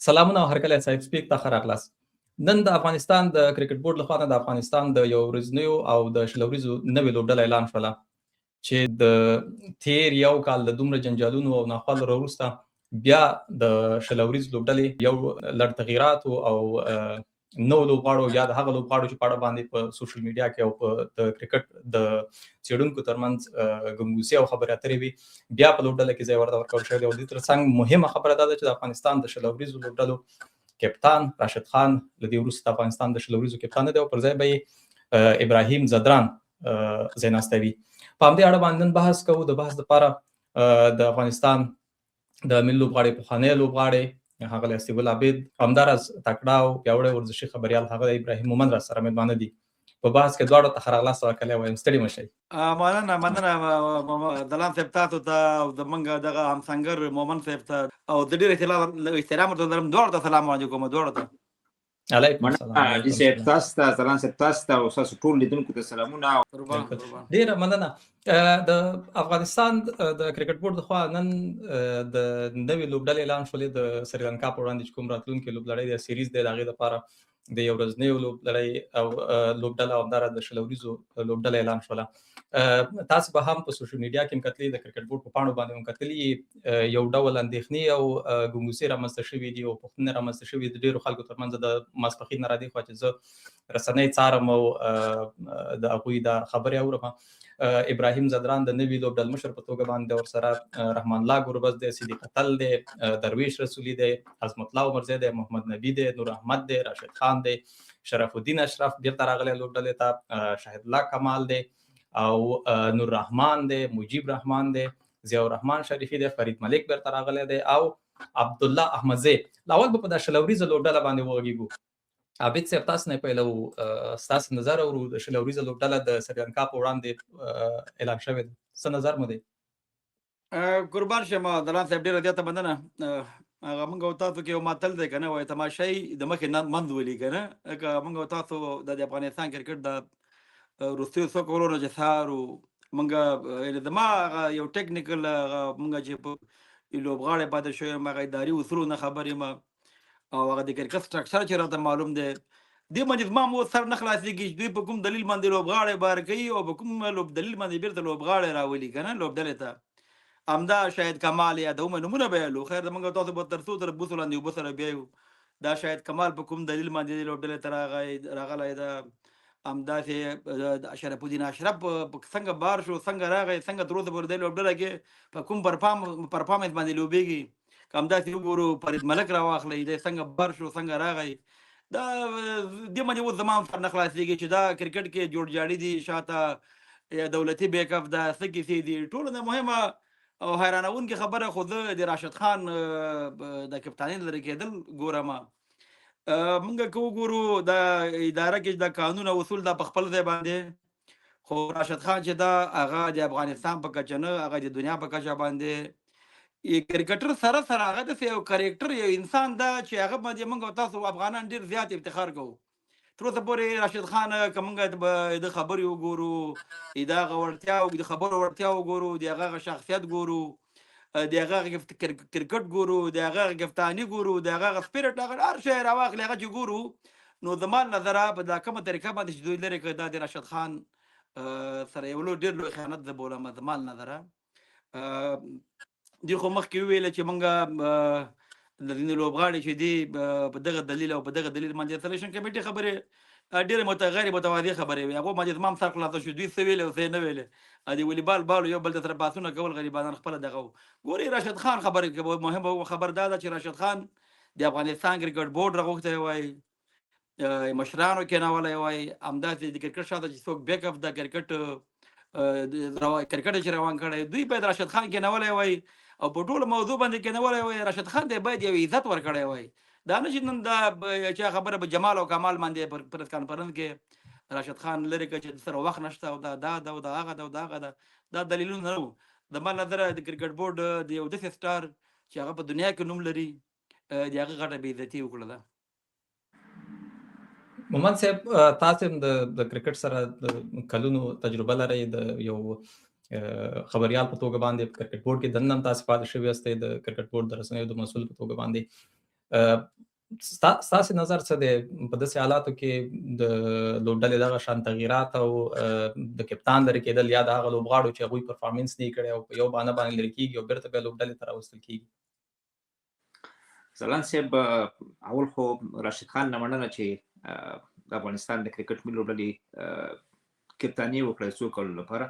سلامونه او هرکلی صاحب سپیک ته ښه راغلاست. نن د افغانستان د کرکټ بورډ لخوا نه د افغانستان د یو ورځنیو او د 20 اوریزو نوې لوبډله اعلان شوله چې د تیر یو کال د دومره جنجالونو او ناخوالو وروسته بیا د 20 اوریز لوبډلې یو لړ تغیراتو او نو لوبغاړو یا د هغه لوبغاړو چې په اړه باندې په سوشل میډیا کې او په د کرکټ د څېړونکو ترمنځ ګنګوسې او خبرې اترې وي، بیا په لوبډله کې ځای ورته ورکول شوی دی. او دې ترڅنګ مهمه خبره دا ده چې د افغانستان د 20 اوریزو لوبډلو کپتان راشد خان له دې وروسته د افغانستان د 20 اوریزو کپتان نه دی او پر ځای به یې ابراهیم ځدران ځای ناستی وي. په همدې اړه باندې نن بحث کوو. د بحث لپاره د افغانستان د ملي لوبغاړي پخوانی لوبغاړی ښاغلی حسیب الله عابد، همداراز تکړه او پیاوړی ورزشي خبریال ښاغلی ابراهیم مومند را سره مېلمانه دي. په بحث کې دواړو ته ښه راغلاست او هرکلی وایم. ستړي مه شئ. مننه مننه دلان صاحب، تاسو ته او زمونږ دغه همسنګر مومند صاحب ته او د ډېر احترام ورته لرم. دواړو ته سلام وړاندې کوم، دواړو ته. علیکم السلام. علي صاحب تاسو ته، ځلان صاحب تاسو ته او تاسو ټول لیدونکو ته سلامونه. ډیره مننه. د افغانستان د کرکټ بورډ لخوا نن د نوې لوبډلې اعلان شولې د سریلانکا په وړاندې چې کوم راتلونکي لوبلړۍ دی، سیریز دی، د هغې لپاره د یو ورځنیو لوبلړۍ او لوبډله او همداراز د 20 اوریزو لوبډله اعلان شوله. تاسو به هم په سوشل میډیا کې کتلې، د کرکټ بورډ په پاڼو باندې هم کتلې، یو ډول اندېښنې او ګنګوسې رامنځته شوې دي او پوښتنې رامنځته شوې دي ډېرو خلکو ترمنځ. د ماسپښین نه رادې خوا چې زه رسنۍ څارم او د هغوی دا خبرې اورم، ابراهیم ځدران د نوي لوبډلمشر په توګه باندې، ورسره رحمان الله ګربز دی، صدیق اتل دی، درویش رسولي دی، عظمت الله عمرزی دی، محمد نبي دی، نور احمد دی، راشد خان دی، شرف الدین اشرف بیرته راغلی لوبډلې ته، شاهد الله کمال دی او نور رحمان دی، مجیب رحمان دی، ضیاء الرحمن شریفي دی، فرید ملک بیرته راغلی دی او عبدالله احمدزی. اول به په دا 20 اوریزه لوبډله باندې وغږیږو. عابد صاحب، تاسو نه پیلو، ستاسو نظر اورو. د 20 اوریزه لوبډله د سریلانکا په وړاندې اعلان شوې ده، څه نظر مو دی؟ قربان شم دلان صاحب، ډیره زیاته مننه. هغه موږ او تاسو کې یو متل دی کنه، وای تماشای د مخې مند ولي کنه. که موږ او تاسو د افغانستان کرکټ د وروستیو څو کلونو چې څارو موږ، زما هغه یو ټیکنیکل هغه موږ چې په لوبغاړی پاتې شوی یم، هغه اداري اصولو نه خبر یم او هغه د کرکټ سټرکچر چې راته معلوم دی، دې باندې زما مو سر نه خلاصېږي چې دوی په کوم دلیل باندې لوبغاړی بار کوي او په کوم دلیل باندې بیرته لوبغاړی راولي که نه لوبډلې ته. همدا شاهد کمال یادوم، نومونه به یې خیر موږ تاسو به تر څو تر بوسو لاندې اوبه سره بیایو. دا شاهد کمال په کوم دلیل باندې لوبډلې ته راغلی ده؟ همداسې شرف الدین اشرف څنګه بار شو، څنګه راغی، څنګه تر اوسه پورې دی لوبډله کې په کوم پرفارمنس باندې لوبېږي؟ که همداسې وګورو فرید ملک راواخلئ، دی څنګه بار شو، څنګه راغی؟ دا دې باندې اوس زما هم سر نه خلاصېږي چې دا کرکټ کې جوړجاړي دي، شاته دولتي بیک اپ ده، څه کیسې دي؟ ټولو نه مهمه او حیرانوونکې خبره خو زه د راشد خان د کپتانۍ لرې کېدل ګورم. موږ که وګورو د اداره کې د قانون او اصول دا په خپل ځای باندې، خو راشد خان چې دا هغه د افغانستان په کچه نه، هغه د دنیا په کچه باندې کرکټر سره سره هغه داسې یو کرکټر، یو انسان ده چې هغه باندې موږ او تاسو افغانان ډېر زیات افتخار کوو. تر اوسه پورې راشد خان که موږ د خبرې وګورو، د هغه وړتیا، د خبرو وړتیا وګورو، د هغه شخصیت ګورو، د هغه کرکټ ګورو، د هغه کپتاني ګورو، د هغه سپیرټ، هغه هر شی راواخلې هغه چې ګورو، نو زما له نظره په دا کومه طریقه باندې چې دوی لرې کړ، دا د راشد خان سره یو لوی ډېر لوی خیانت زه بولم. زما له نظره دوی خو مخکې وویل چې موږ د ځینې لوبغاړي چې دي په دغه دلیل او په دغه دلیل باندې سلیکشن کمیټې خبرې ډېرې غیر متوازي خبرې وې، هغو باندې زما هم سر خلاص شو، دوی څه ویلې او څه یې نه ویلې. د والیبال بالو یو بل ته سره پاسونه کول، غریبانان خپله دغه وو. ګورئ راشد خان خبرې مهمه خبر دا ده چې راشد خان د افغانستان کرکټ بورډ راغوښتی وای، مشرانو کېنولی وای، همداسې د کرکټ شاته چې څوک بیک اپ د کرکټ کرکټ چې روان کړی، دوی باید راشد خان کېنولی وای او په ټولو موضوع باندې کېنولی وای. راشد خان ته باید یو عزت ورکړی وای. دا نه چې نن دا چا خبره په جمال او کمال باندې پر پریس کانفرنس کې راشد خان لرې کړ چې سره وخت نشته او دا دا ده او دا هغه ده او دا هغه ده، دا دلیلونه نه وو. زما نظر د کرکټ بورډ د یو داسې سټار چې هغه په دنیا کې نوم لري، د هغه غټه بې عزتي وکړله. مومند صاحب، تاسو هم د کرکټ سره د کلونو تجربه لرئ، د یو خبریال په توګه باندې په کرکټ بورډ کې دننه هم تاسو پاتې شوي یاستئ، د کرکټ بورډ د رسنیو د مسؤل په توګه باندې. ستاسو نظر څه دی په داسې حالاتو کې د لوبډلې دغه شان تغیرات او د کپتان لرې کېدل یا د هغه لوبغاړو چې هغوی پرفارمنس نه کړی او په یو بانه باندې لرې کېږي او بیرته بیا لوبډلې ته راوستل کېږي؟ ځلاند صاحب، اول خو راشد خان نه مننه چې د افغانستان د کرکټ ملي لوبډلې کپتاني وکړه څو کلونو لپاره.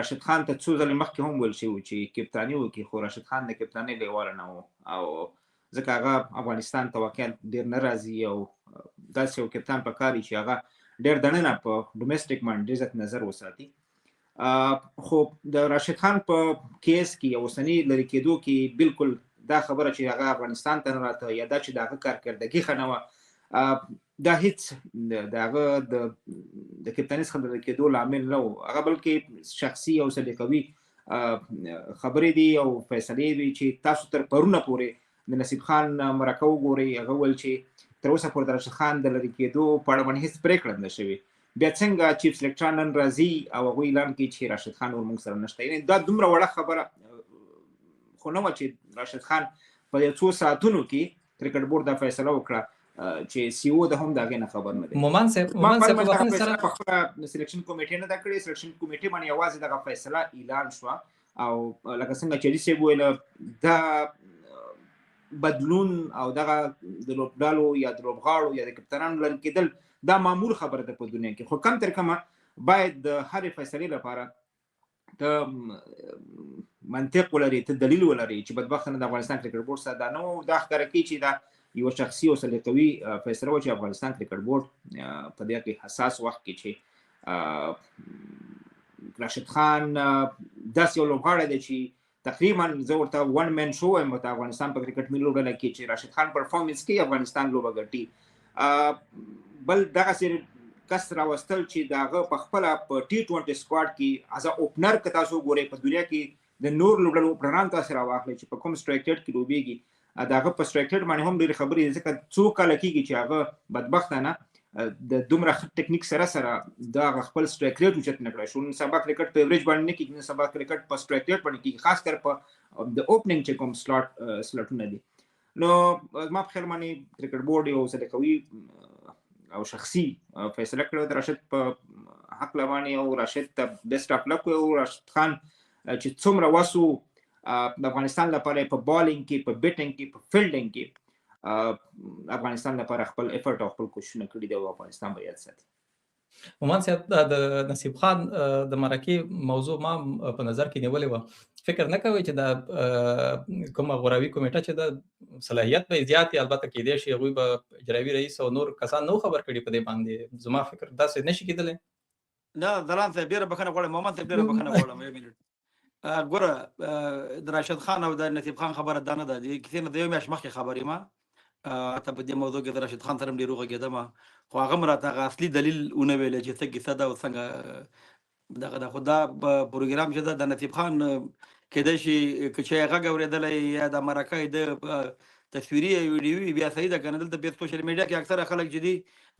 راشد خان ته څو ځلې مخکې هم ویل شوي چې کپتاني وکړي، خو راشد خان د کپتانۍ لیواله نه و او ځکه هغه افغانستان ته واقعا ډیر نه راځي او داسې یو کپتان پکار چې هغه ډیر دننه په ډومېسټیک باندې ډېر زیات نظر وساتي. خو د راشد خان په کیس کې اوسنی لرې کېدو کې بالکل دا خبره چې هغه افغانستان ته نه راته یا دا چې د هغه کارکردګي ښه نه وه، دا هیڅ د هغه د کپتاني څخه د لرې کېدو لامل نه و. هغه بلکې شخصي او سلیقوي خبرې دي او فیصلې وي چې تاسو تر پرونه پورې د نصیب خان مرکه وګورئ، هغه ویل چې تر اوسه پورې د راشد خان د لرې کېدو په اړه باندې هیڅ پرېکړه نه شوې. بیا څنګه چیف سلیکټر نن راځي او هغوی اعلان کوي چې راشد خان نور موږ سره نشته؟ یعنې دا دومره وړه خبره خو نه وه چې راشد خان په یو څو ساعتونو کې کرکټ بورډ دا فیصله وکړه چې سی او د هم د هغې نه خبر نه دی. مومن صاحب، مومن صاحب، په بخښنې سره په خپله سلیکشن کمیټې نه ده کړې، سلیکشن کمیټې باندې یوازې دغه فیصله اعلان شوه او لکه څنګه چې علي صاحب وویل دا بدلون او دغه د لوبډلو یا د لوبغاړو یا د کپتانانو لرې کېدل دا معمول خبره ده په دنیا کې، خو کم تر کمه باید د هرې فیصلې لپاره ته منطق ولري، ته دلیل ولري چې بدبختانه د افغانستان کرکټ بورډ سره دا نه و. دا ښکاره کوي چې دا یوه شخصي او سلیقوي فیصله وه چې افغانستان کرکټ بورډ په دې کې حساس وخت کې چې راشد خان داسې یو لوبغاړی دی چې تقریبا زه ورته ون مین شو وایم د افغانستان په کرکټ ملي لوبډله کې چې راشد خان پرفارمنس کوي افغانستان لوبه ګټي. بل دغسې کس راوستل چې د هغه په خپله په ټي 20 سکواډ کې از اوپنر که تاسو وګورئ په دنیا کې د نور لوبډلو اوپنران تاسو راواخلئ چې په کوم سټرایک ریټ کې لوبېږي، د هغه په سټرایک ریټ باندې هم ډېرې خبرې دي، ځکه څو کاله کېږي چې هغه بدبختانه د دومره ښه ټکنیک سره سره د هغه خپل سټرایک ریټ اوچت نه کړای شو. نن سبا کرکټ په ایوریج باندې نه کېږي، نن سبا کرکټ په سټرایک ریټ باندې کېږي، خاص کر په د اوپننګ چې کوم سلاټونه دي. نو زما په خیال باندې کرکټ بورډ یو سلیقوي او شخصي فیصله کړې ده د راشد په حق باندې او راشد ته بیسټ اف لک او راشد خان چې څومره وسو د افغانستان لپاره په بالینګ کې، په بیټینګ کې، په فیلډینګ کې افغانستان لپاره خپل افورټ او خپل کوششونه کړي دي او افغانستان به یاد ساتي. مومن صاحب، د نصیب خان د مرکې موضوع ما په نظر کې نیولې وه. فکر نه کوئ چې دا کومه غوراوي کمیټه چې د صلاحیت به یې زیات وي، البته کېدای شي هغوی به اجرایوي رئیس او نور کسان نه خبر کړي په دې باندې؟ زما فکر داسې نه شي کېدلی. نه ځلاند صاحب ډېره بښنه غواړم، مومن صاحب ډېره بښنه غواړم، یو منټ. ګوره د راشد خان او د نصیب خان خبره دا نه ده، دې کیسې نه د یو میاشت مخکې خبر یم. حتی په دې موضوع کې د راشد خان سره هم ډېر وغږېدم، خو هغه هم راته هغه اصلي دلیل ونه ویلی چې څه کیسه ده او څنګه دغه ده. خو دا پروګرام چې ده د نصیب خان کېدای شي که چا یې غږ اورېدلی یا دا مرکه یې د تصویري یا ویډیوي بیا صحیح ده که نه. دلته په سوشل میډیا کې اکثره خلک چې دي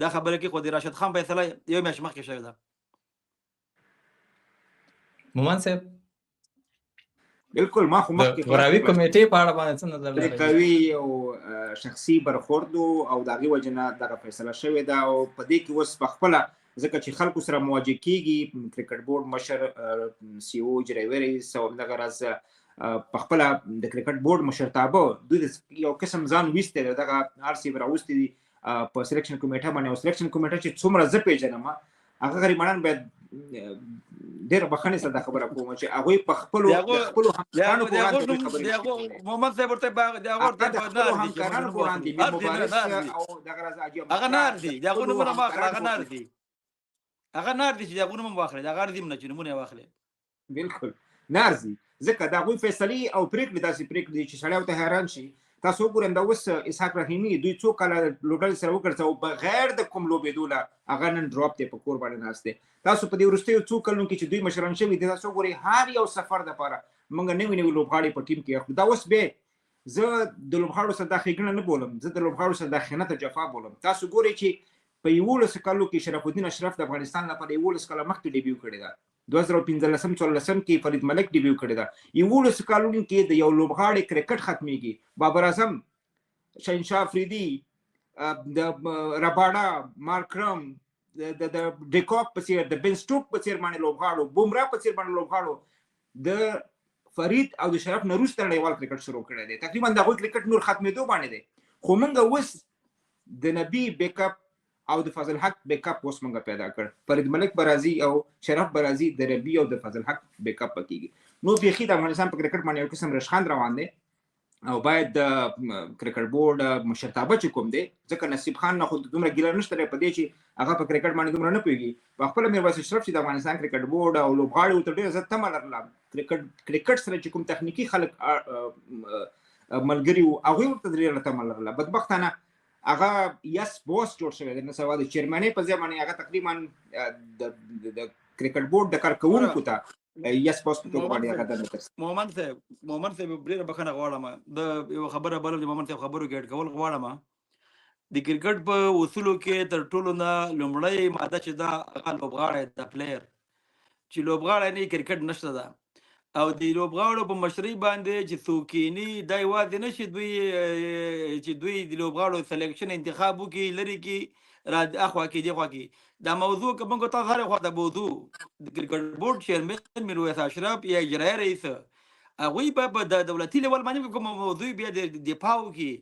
دا خبره کوي، خو د راشد خان فیصله یو میاشت مخکې شوې ده. مومن صاحب، بالکل ما خو مخکې غوراوي کمیټې په اړه باندې څه نظر لرئ؟ قوي او شخصي برخورد او د هغې وجې نه دغه فیصله شوې ده او په دې کې اوس په خپله ځکه چې خلکو سره مواجه کیږي کرکټ بورډ مشر سی او اجرایوي رئیس او همدغه راز په خپله د کرکټ بورډ مشرتابه دوی یو قسم ځان ویستی دی، دغه هر څه یې راوستي دي په سلیکشن کمیټه باندې. او سلیکشن کمیټه چې څومره زه پېژنم هغه غریبانان باید ډېر بخښنې سره دا خبره کوم چې هغوی په خپلو خپلو همکارانو په وړاندې خبرې کوي. محمد صاحب ورته د هغو ورته د خپلو همکارانو په وړاندې میر مبارز او دغه راز حاجي هغه نه ارزي، د هغو نومونه مه اخله، هغه نه ارزي، هغه نه ارزي چې د هغو نوم واخلې، د هغه ارزي هم نه چې نومونه یې واخلې. بالکل نه ارزي، ځکه د هغوی فیصلې او پرېکړې داسې پرېکړې دي چې سړی ورته حیران شي. تاسو وګورئ دا اوس اسحاق رحیمي دوی څو کاله لوبډلې سره وګرځاو بغیر د کوم لوبېدو له هغه نن ډراپ دی، په کور باندې ناست دی. تاسو په دې وروستیو څو کلونو کې چې دوی مشران شوي دي تاسو وګورئ هر یو سفر دپاره موږ نوي نوي لوبغاړي په ټیم کې اخلو. دا اوس به زه د لوبغاړو سره دا ښېګڼه نه بولم، زه د لوبغاړو سره دا خیانت او جفا بولم. تاسو ګورئ چې په 11 کالو کې شرف الدین اشرف د افغانستان لپاره 11 کاله مخکې ډیبیو کړې ده، 2015 14 کې فرید ملک ډیبیو کړې ده. 11 کالونو کې د یو لوبغاړي کرکټ ختمېږي. بابر اعظم شهنشاه افریدي، د رباډا، مارکرم، د ډیکاک په څیر، د بن سټوک په څیر باندې لوبغاړو، بومرا په څیر باندې لوبغاړو د فرید او د شرف نه وروسته نړیوال کرکټ شروع کړی دی. تقریبا د هغوی کرکټ نور ختمېدو باندې دی. خو موږ اوس د نبی بیک اپ او د فضل حق بیک اپ اوس موږ پیدا کړ. فرید ملک به راځي او شرف به راځي، د ربي او د فضل حق بیک اپ به کېږي. نو بیخي د افغانستان په کرکټ باندې یو قسم رشخند روان دی او باید د کرکټ بورډ مشرتابه چې کوم دی، ځکه نصیب خان نه خو دومره ګیله نشته دی په دې چې هغه په کرکټ باندې دومره نه پوهېږي. په خپله میرویس اشرف چې د افغانستان کرکټ بورډ او لوبغاړي ورته ډېره زیاته تمه لرله، کرکټ سره چې کوم تخنیکي خلک ملګري وو هغوی ورته ډېره تمه لرله. بدبختانه هغه یس بوس جوړ شوی دی، نن سبا د چیرمنۍ په ځای باندې هغه تقریبا د کرکټ بورډ د کارکوونکو ته یس بوس په توګه باندې هغه دنده ترسره. مومن صاحب ډېره بخښنه غواړم، د یو خبره بله د مومن صاحب خبرو کې اډ کول غواړم. د کرکټ په اصولو کې تر ټولو نه لومړی ماده چې دا هغه لوبغاړی د پلیر، چې لوبغاړی نه کرکټ نشته ده. او د لوبغاړو په مشرۍ باندې چې څوک کینی دا یوازې نه شي دوی چې دوی د لوبغاړو سلیکشن انتخاب وکړي، لرې کړي، را اخوا کې دی خوا کې. دا موضوع که موږ تاسو هرې خوا ته بوځو، د کرکټ بورډ چیرمن میرویس اشرف یا اجرایي رئیس هغوی به په دولتي لیول باندې کومه موضوع بیا دفاع وکړي.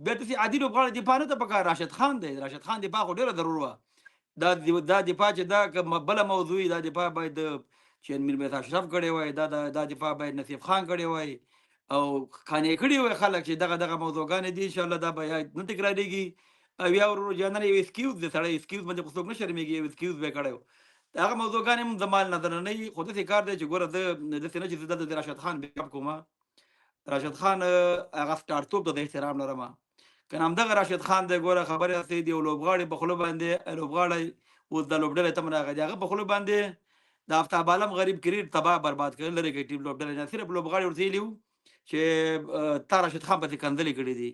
بیا داسې عادي لوبغاړي دفاع نه ته پکار. راشد خان دی، راشد خان دفاع خو ډېره ضرور وه. دا دفاع چې دا که بله موضوع دا دفاع باید چې میرویس اشرف کړی وای، دا دفاع باید نصیب خان کړی وای او قانع کړي وای خلک چې دغه موضوعګانې دي، انشاءالله دا به نه تکرارېږي. او یا ورور جانان یو اسکیوز دی، سړی اسکیوز باندې خو څوک نه شرمېږي، یو اسکیوز به یې کړی و. هغه موضوعګانې هم زما له نظره نه وي. خو داسې کار دی چې ګوره زه داسې نه چې زه د راشد خان بیک اپ کوم. راشد خان هغه سټار توب ته د احترام لرم، که نه همدغه راشد خان دی ګوره خبرې هسې د یو لوبغاړي په خوله باندې، لوبغاړی اوس د لوبډلې ته هم راغی دی، هغه په خوله باندې د آفتاب عالم غریب کریر تباه برباد کړ، لرې کړ ټیم لوبډلې نه. صرف لوبغاړي ورته ویلي وو چې تا راشد خان پسې کنځلې کړې دي،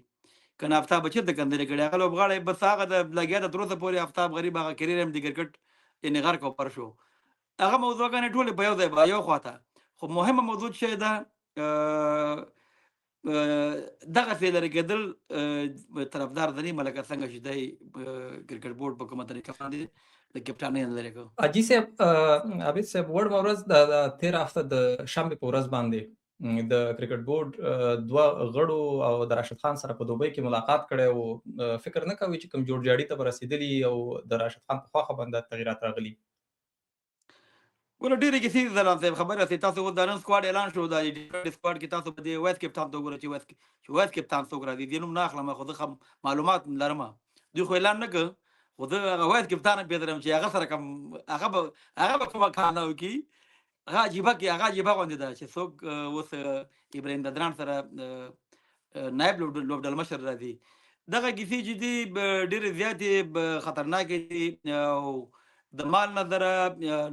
که نه آفتاب به چېرته کنځلې کړې؟ هغه لوبغاړی بس هغه د لګیا ده تر اوسه پورې آفتاب غریب هغه کریر هم د کرکټ یعنې غرق او پر شو. هغه موضوعګانې ټولې په یو ځای به یو خواته. خو مهمه موضوع چې ده دغسې لرې کېدل طرفدار د نه لکه څنګه چې دی کرکټ بورډ په کومه طریقه باندې د کپټانۍ نه لرې کړ. حاجي صاحب عابد صاحب، وړمه ورځ د تېره هفته د شنبې په ورځ باندې د کرکټ بورډ دوه غړو او د راشد خان سره په دوبۍ کې ملاقات کړی و. فکر نه کوي چې کوم جوړجاړي ته به رسېدلي او د راشد خان په خوښه باندې تغیرات راغلي؟ ګوره ډېرې کیسې دي ځلان صاحب، خبره سي تاسو اوس د نن سکواډ اعلان شو، دا سکواډ کې تاسو په دې وایس کپتان ته وګوره چې وایس کپتان څوک راځي. دې نوم نه اخلم خو زه معلومات لرم، دوی خو اعلان نه کړ، خو زه هغه وایس کپتان هم پېژنم چې هغه سره کوم هغه به کومه کارنه وکړي. هغه عجیبه کې هغه عجیبه غوندې ده چې څوک اوس ابراهیم ددران سره نایب لوبډلمشر راځي. دغه کیسې چې دي ډېرې زیاتې خطرناکې دي او د مال نظره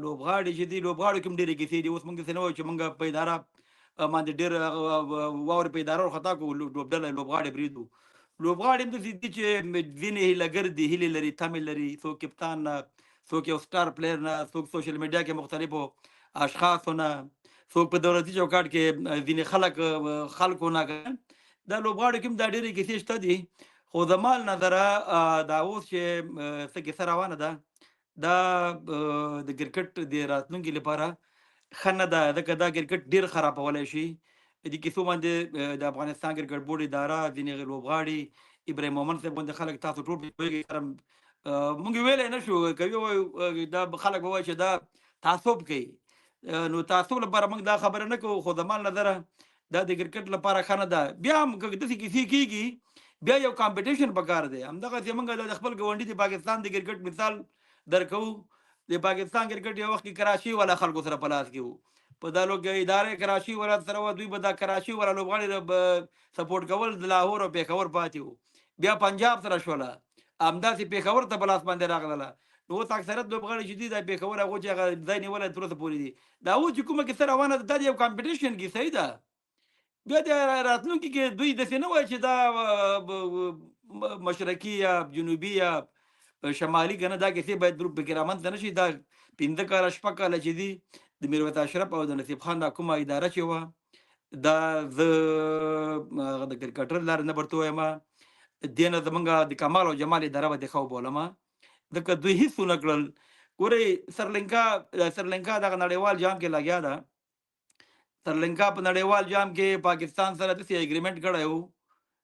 لوبغاړي چې دي، لوبغاړو کې هم ډېرې کیسې دي. اوس موږ داسې نه وایو چې موږ په اداره باندې ډېر واورې په اداره ورخطا کړو، لوبډله لوبغاړي پرېږدو. لوبغاړي هم داسې دي چې ځینې هیلهګر دي، هیلې لري، تمې لري، څوک کپتان نه، څوک یو سټار پلیر نه، څوک سوشل میډیا کې مختلفو اشخاصو نه، څوک په دولتي چوکاټ کې ځینې خلکو نه. دا لوبغاړو کې هم دا ډېرې کیسې شته دي. خو زما له نظره دا اوس چې څه کیسه روانه ده دا د کرکټ د راتلونکي لپاره ښه نه ده، ځکه دا کرکټ ډېر خرابولی شي. دې کیسو باندې د افغانستان کرکټ بورډ اداره، ځینې لوبغاړي، ابراهیم مومند صاحب غوندې خلک تاسو ټول پوهېږئ، موږ ویلی نه شو، که ووایو دا خلک به وایي چې دا تعصب کوي، نو تعصب لپاره موږ دا خبره نه کوو. خو زما له نظره دا د کرکټ لپاره ښه نه ده. بیا هم که داسې کیسې کېږي بیا یو کامپټیشن پکار دی. همدغسې موږ د خپل ګاونډي د پاکستان د کرکټ مثال درکوو. د پاکستان کرکټ یو وخت کې کراچۍ والا خلکو سره په لاس کې وو، په دا لوګ ادارې کراچۍ والا سره وه، دوی به دا کراچۍ والا لوبغاړي سپورټ کول، د لاهور او پېښور پاتې وو. بیا پنجاب سره شوله، همداسې پېښور ته په لاس باندې راغله. نو اوس اکثریت لوبغاړي چې دي دا پېښور هغو چې هغه ځای نیولی تر اوسه پورې دي. دا اوس چې کومه کیسه روانه ده دا د یو کامپټیشن کیسه ده. بیا د راتلونکي کې دوی داسې نه وایي چې دا مشرقي یا جنوبي یا شمالي، که نه دا کیسې باید ګروپ پکې رامنځته نه شي. دا 5 کاله 6 کاله چې دي د میرویس اشرف او د نصیب خان دا کومه اداره چې وه، دا زه هغه د کرکټر لارې نه ورته وایم، دې نه زمونږ د کمال او جمال اداره به د ښه وبولم، ځکه دوی هیڅ ونه کړل. ګورئ سرلنکا، سرلنکا دغه نړیوال جام کې لګیا ده. سرلنکا په نړیوال جام کې پاکستان سره داسې اګریمنټ کړی و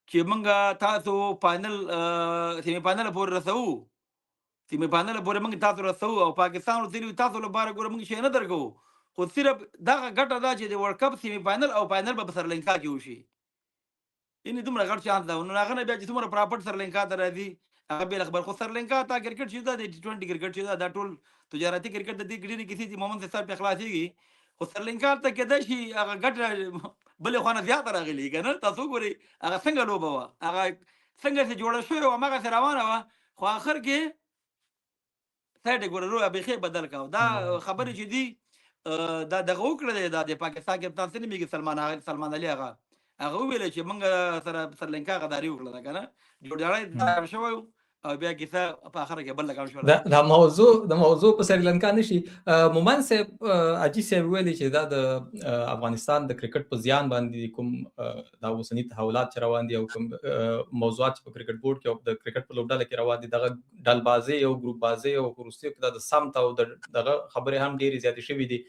چې موږ تاسو فاینل سیمي فاینل پورې رسوو، سیمي فاینل پورې موږ تاسو رسوو، او پاکستان ورته ویلي تاسو لپاره ګوره موږ شی نه درکوو، خو صرف دغه ګټه ده چې د ورلډ کپ سیمي فاینل او فاینل به په سرلنکا کې وشي. یعنې دومره غټ چانس ده. نو هغه نه بیا چې څومره پراپټ سرلنکا ته راځي هغه بېله خبره. خو سرلنکا ته کرکټ چې ده، د ټي 20 کرکټ چې ده، دا ټول تجارتي کرکټ د دې ډېرې کیسې چې مومن صاحب پرې خلاصېږي. خو سرلنکا ته کېدای شي هغه ګټه بلې خوا نه زیاته راغلي که نه. تاسو وګورئ هغه څنګه لوبه وه، هغه څنګه چې جوړه شوې وه هماغسې روانه وه، خو آخر کې سایډ یې ګوره رویه بیخي بدل کړه. دا خبرې چې دي دا دغه وکړلې، دا د پاکستان کپتان څه نومېږي، سلمان علي، هغه وویل چې موږ سره سرلنکا غداري وکړله که نه، جوړجاړی دا شوی او بیا کیسه په اخره کې بل رقم شوله. دا موضوع په سریلانکا نشي. مومن صاحب، حاجي صاحب ویلي چې دا د افغانستان د کرکټ په زیان باندې کوم دا اوسني تحولات چې روان دي او کوم موضوعات چې په کرکټ بورډ کې او د کرکټ په لوبډله کې روان دي، دغه ډلبازۍ او ګروپ بازۍ او وروستیو کې دا د سمت او دغه خبرې هم ډېرې زیاتې شوې دي.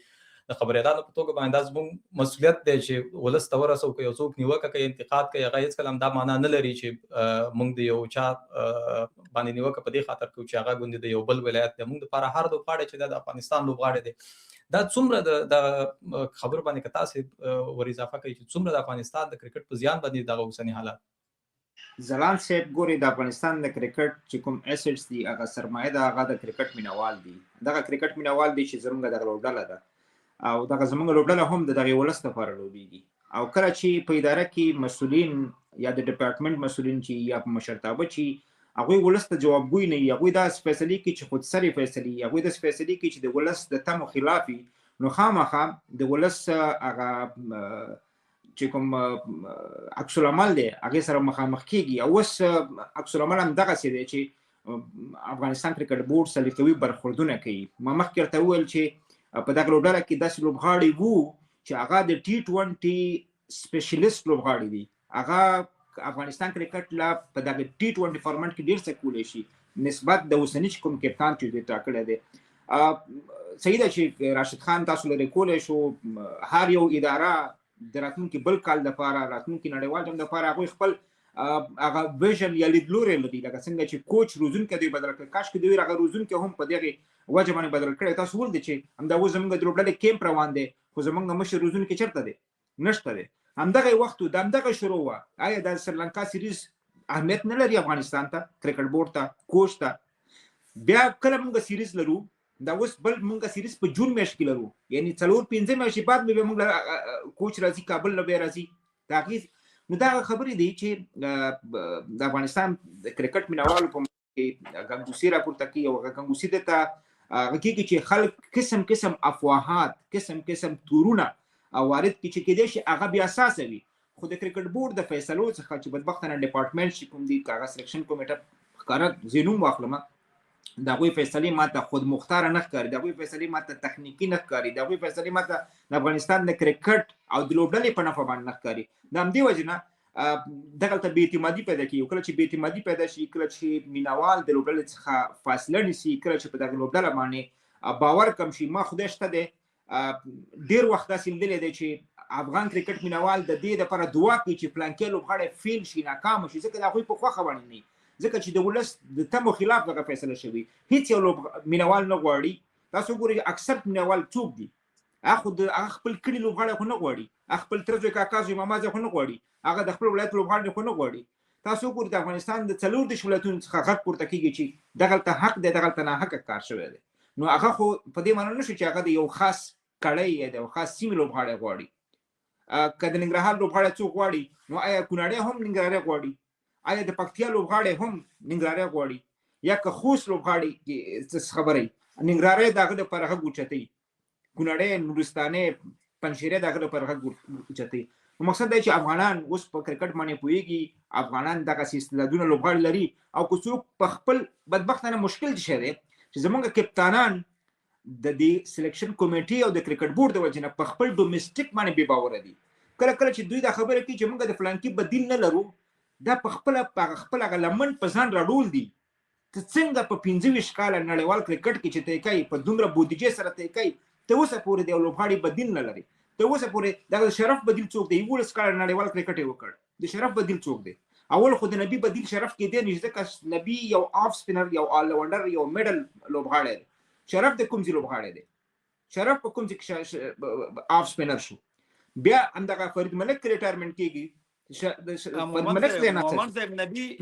د خبریالانو په توګه باندې دا زموږ مسؤلیت دی چې ولس ته ورسو، که یو څوک نیوکه کوي، انتقاد کوي، هغه هېڅکله هم دا معنا نه لري چې موږ د یو چا باندې نیوکه په دې خاطر کوو چې هغه ګوندې د یو بل ولایت دی. موږ دپاره هر لوبغاړی چې دا د افغانستان لوبغاړی دی، دا څومره د خبرو باندې که تاسې ور اضافه کوئ چې څومره د افغانستان د کرکټ په زیان باندې دغه اوسني حالات. ځلاند صاحب ګوري، د افغانستان د کرکټ چې کوم اسټس دي، هغه سرمایه ده، هغه د کرکټ مینوال دي. دغه کرکټ مینوال دي چې زمونږ دغه لوبډله ده، او دغه زمونږ لوبډله هم د دغې ولس لپاره لوبېږي. او کله چې په اداره کې مسؤلین یا د ډپارټمنټ مسؤلین چې یا په مشرتابه چې هغوی ولس ته جوابګوی نه وي، هغوی داسې فیصلې کوي چې خودسرې فیصلې، هغوی داسې فیصلې کوي چې د ولس د تمو خلاف وي، نو خامخا د ولس هغه چې کوم عکس العمل دی هغې سره مخامخ کېږي. او اوس عکس العمل هم دغسې دی چې افغانستان کرکټ بورډ سلیقوي برخوردونه کوي. ما مخکې ورته وویل چې په دغه لوبډله کې داسې لوبغاړي وو چې هغه د ټي 20 سپیشلیست لوبغاړي دي، هغه افغانستان کرکټ لا په دغه ټي 20 فارمټ کې ډېر څه کولی شي نسبت د اوسني چې کوم کپتان چې دوی ټاکلی دی. صحیح ده چې راشد خان تاسو لرې کولی شو، هر یو اداره د راتلونکي بل کال دپاره، راتلونکي نړیوال جام دپاره هغوی خپل هغه ویژن یا لیدلوری لري، لکه څنګه چې کوچ روزونکی دوی بدل کړ. کاش که دوی هغه روزونکی هم په دغې وجه باندې بدل کړی. تاسو ولید چې همدا اوس زمونږ د لوبډلې کیمپ روان دی، خو زمونږ مشر روزونکی چېرته دی؟ نشته دی. همدغه وخت و، د همدغه شروع وه. آیا د سریلانکا سیریز اهمیت نه لري افغانستان ته، کرکټ بورډ ته، کوچ ته؟ بیا کله مونږ سیریز لرو، دا اوس بل مونږ سیریز په جون میاشت کې لرو، یعنی 4-5 میاشتې بعد به مونږ کوچ راځي، کابل له بیا راځي. د هغې نو دا خبرې دي چې د افغانستان د کرکټ مینهوالو په کې ګنګوسې راپورته کوي، او هغه ګنګوسې ده ته هغه کېږي چې خلک قسم قسم افواهات، قسم قسم تورونه او وارد کړي چې کېدای شي هغه بې اساسه وي. خو د کرکټ بورډ د فیصلو څخه چې بدبختانه ډپارټمنټ چې کوم دي، که هغه سلیکشن کمیټه ښکاره زه نوم واخلم، د هغوی فیصلې ماته خودمختاره نه ښکاري، د هغوی فیصلې ماته تخنیکي نه ښکاري، د هغوی فیصلې ماته د افغانستان د کرکټ او د لوبډلې په نفع باندې نه ښکاري. د همدې وجې نه دغلته بې اعتمادي پیدا کېږي. کله چې بې اعتمادي پیدا شي، کله چې مینوال د لوبډلې څخه فاصله نیسي، کله چې په دغه لوبډله باندې باور کم شي، ما خدای شته دی ډېر وخت داسې لیدلی دی چې افغان کرکټ مینوال د دې دپاره دعا کوي چې فلانکی لوبغاړی فیل شي، ناکام شي، ځکه د هغوی په خوښه باندې نه وي، ځکه چې د ولس د تمو خلاف دغه فیصله شوي. هیڅ یو مینوال نه غواړي. تاسو وګورئ اکثر مینوال څوک دي؟ هغه خو هغه خپل کلي لوبغاړی خو نه غواړي، هغه خپل تره زوی، کاکا زوی، ماما زوی خو نه غواړي، هغه د خپل ولایت لوبغاړی خو نه غواړي. تاسو وګورئ د افغانستان د 34 ولایتونو څخه غږ پورته کېږي چې دغلته حق دی، دغلته ناحقه کار شوی دی. نو هغه خو په دې معنی نه شو چې هغه د یو خاص کړۍ یا د یو خاص سیمې لوبغاړی غواړي. که د ننګرهار لوبغاړی څوک غواړي، نو آیا کونړی هم ننګرهاری غواړي؟ آیا د پکتیا لوبغاړی هم ننګرهاری غواړي؟ یا که خوست لوبغاړي کې څه خبره وي، ننګرهاری د هغه دپاره غږ اوچتوي، کونړی، نورستانی، پنجشیری د هغه دپاره غږ اوچتوي. نو مقصد دا چې افغانان اوس په کرکټ باندې پوهېږي، افغانان دغسې استعدادونه لوبغاړي لري. او که څوک په خپل بدبختانه مشکل څه شی دی چې زمونږ کپتانان د دې سلیکشن کمیټې او د کرکټ بورډ د وجې نه په خپل ډومېسټک باندې بې باوره دي. کله کله چې دوی دا خبره کوي چې موږ د فلانکي بدیل نه لرو، دا په خپله په خپل هغه لمن په ځان راډول دي. ته څنګه په 25 کاله نړیوال کرکټ کې چې ته یې کوي په دومره بودیجې سره ته یې کوي، ته اوسه پورې د یو لوبغاړي بدیل نه لرې. ته اوسه پورې دغه شرف بدیل څوک دی؟ 11 کاله نړیوال کرکټ یې وکړ، د شرف بدیل څوک دی؟ اول خو د نبی بدیل شرف کېدی نه شي، ځکه نبی یو آف سپینر، یو آل راونډر، یو میډل لوبغاړی دی. شرف د کوم ځای لوبغاړی دی؟ شرف په کوم ځای کې آف سپینر شو؟ بیا همدغه فرید ملک ریټایرمنټ کېږي، فرید ملک ځای ناستی.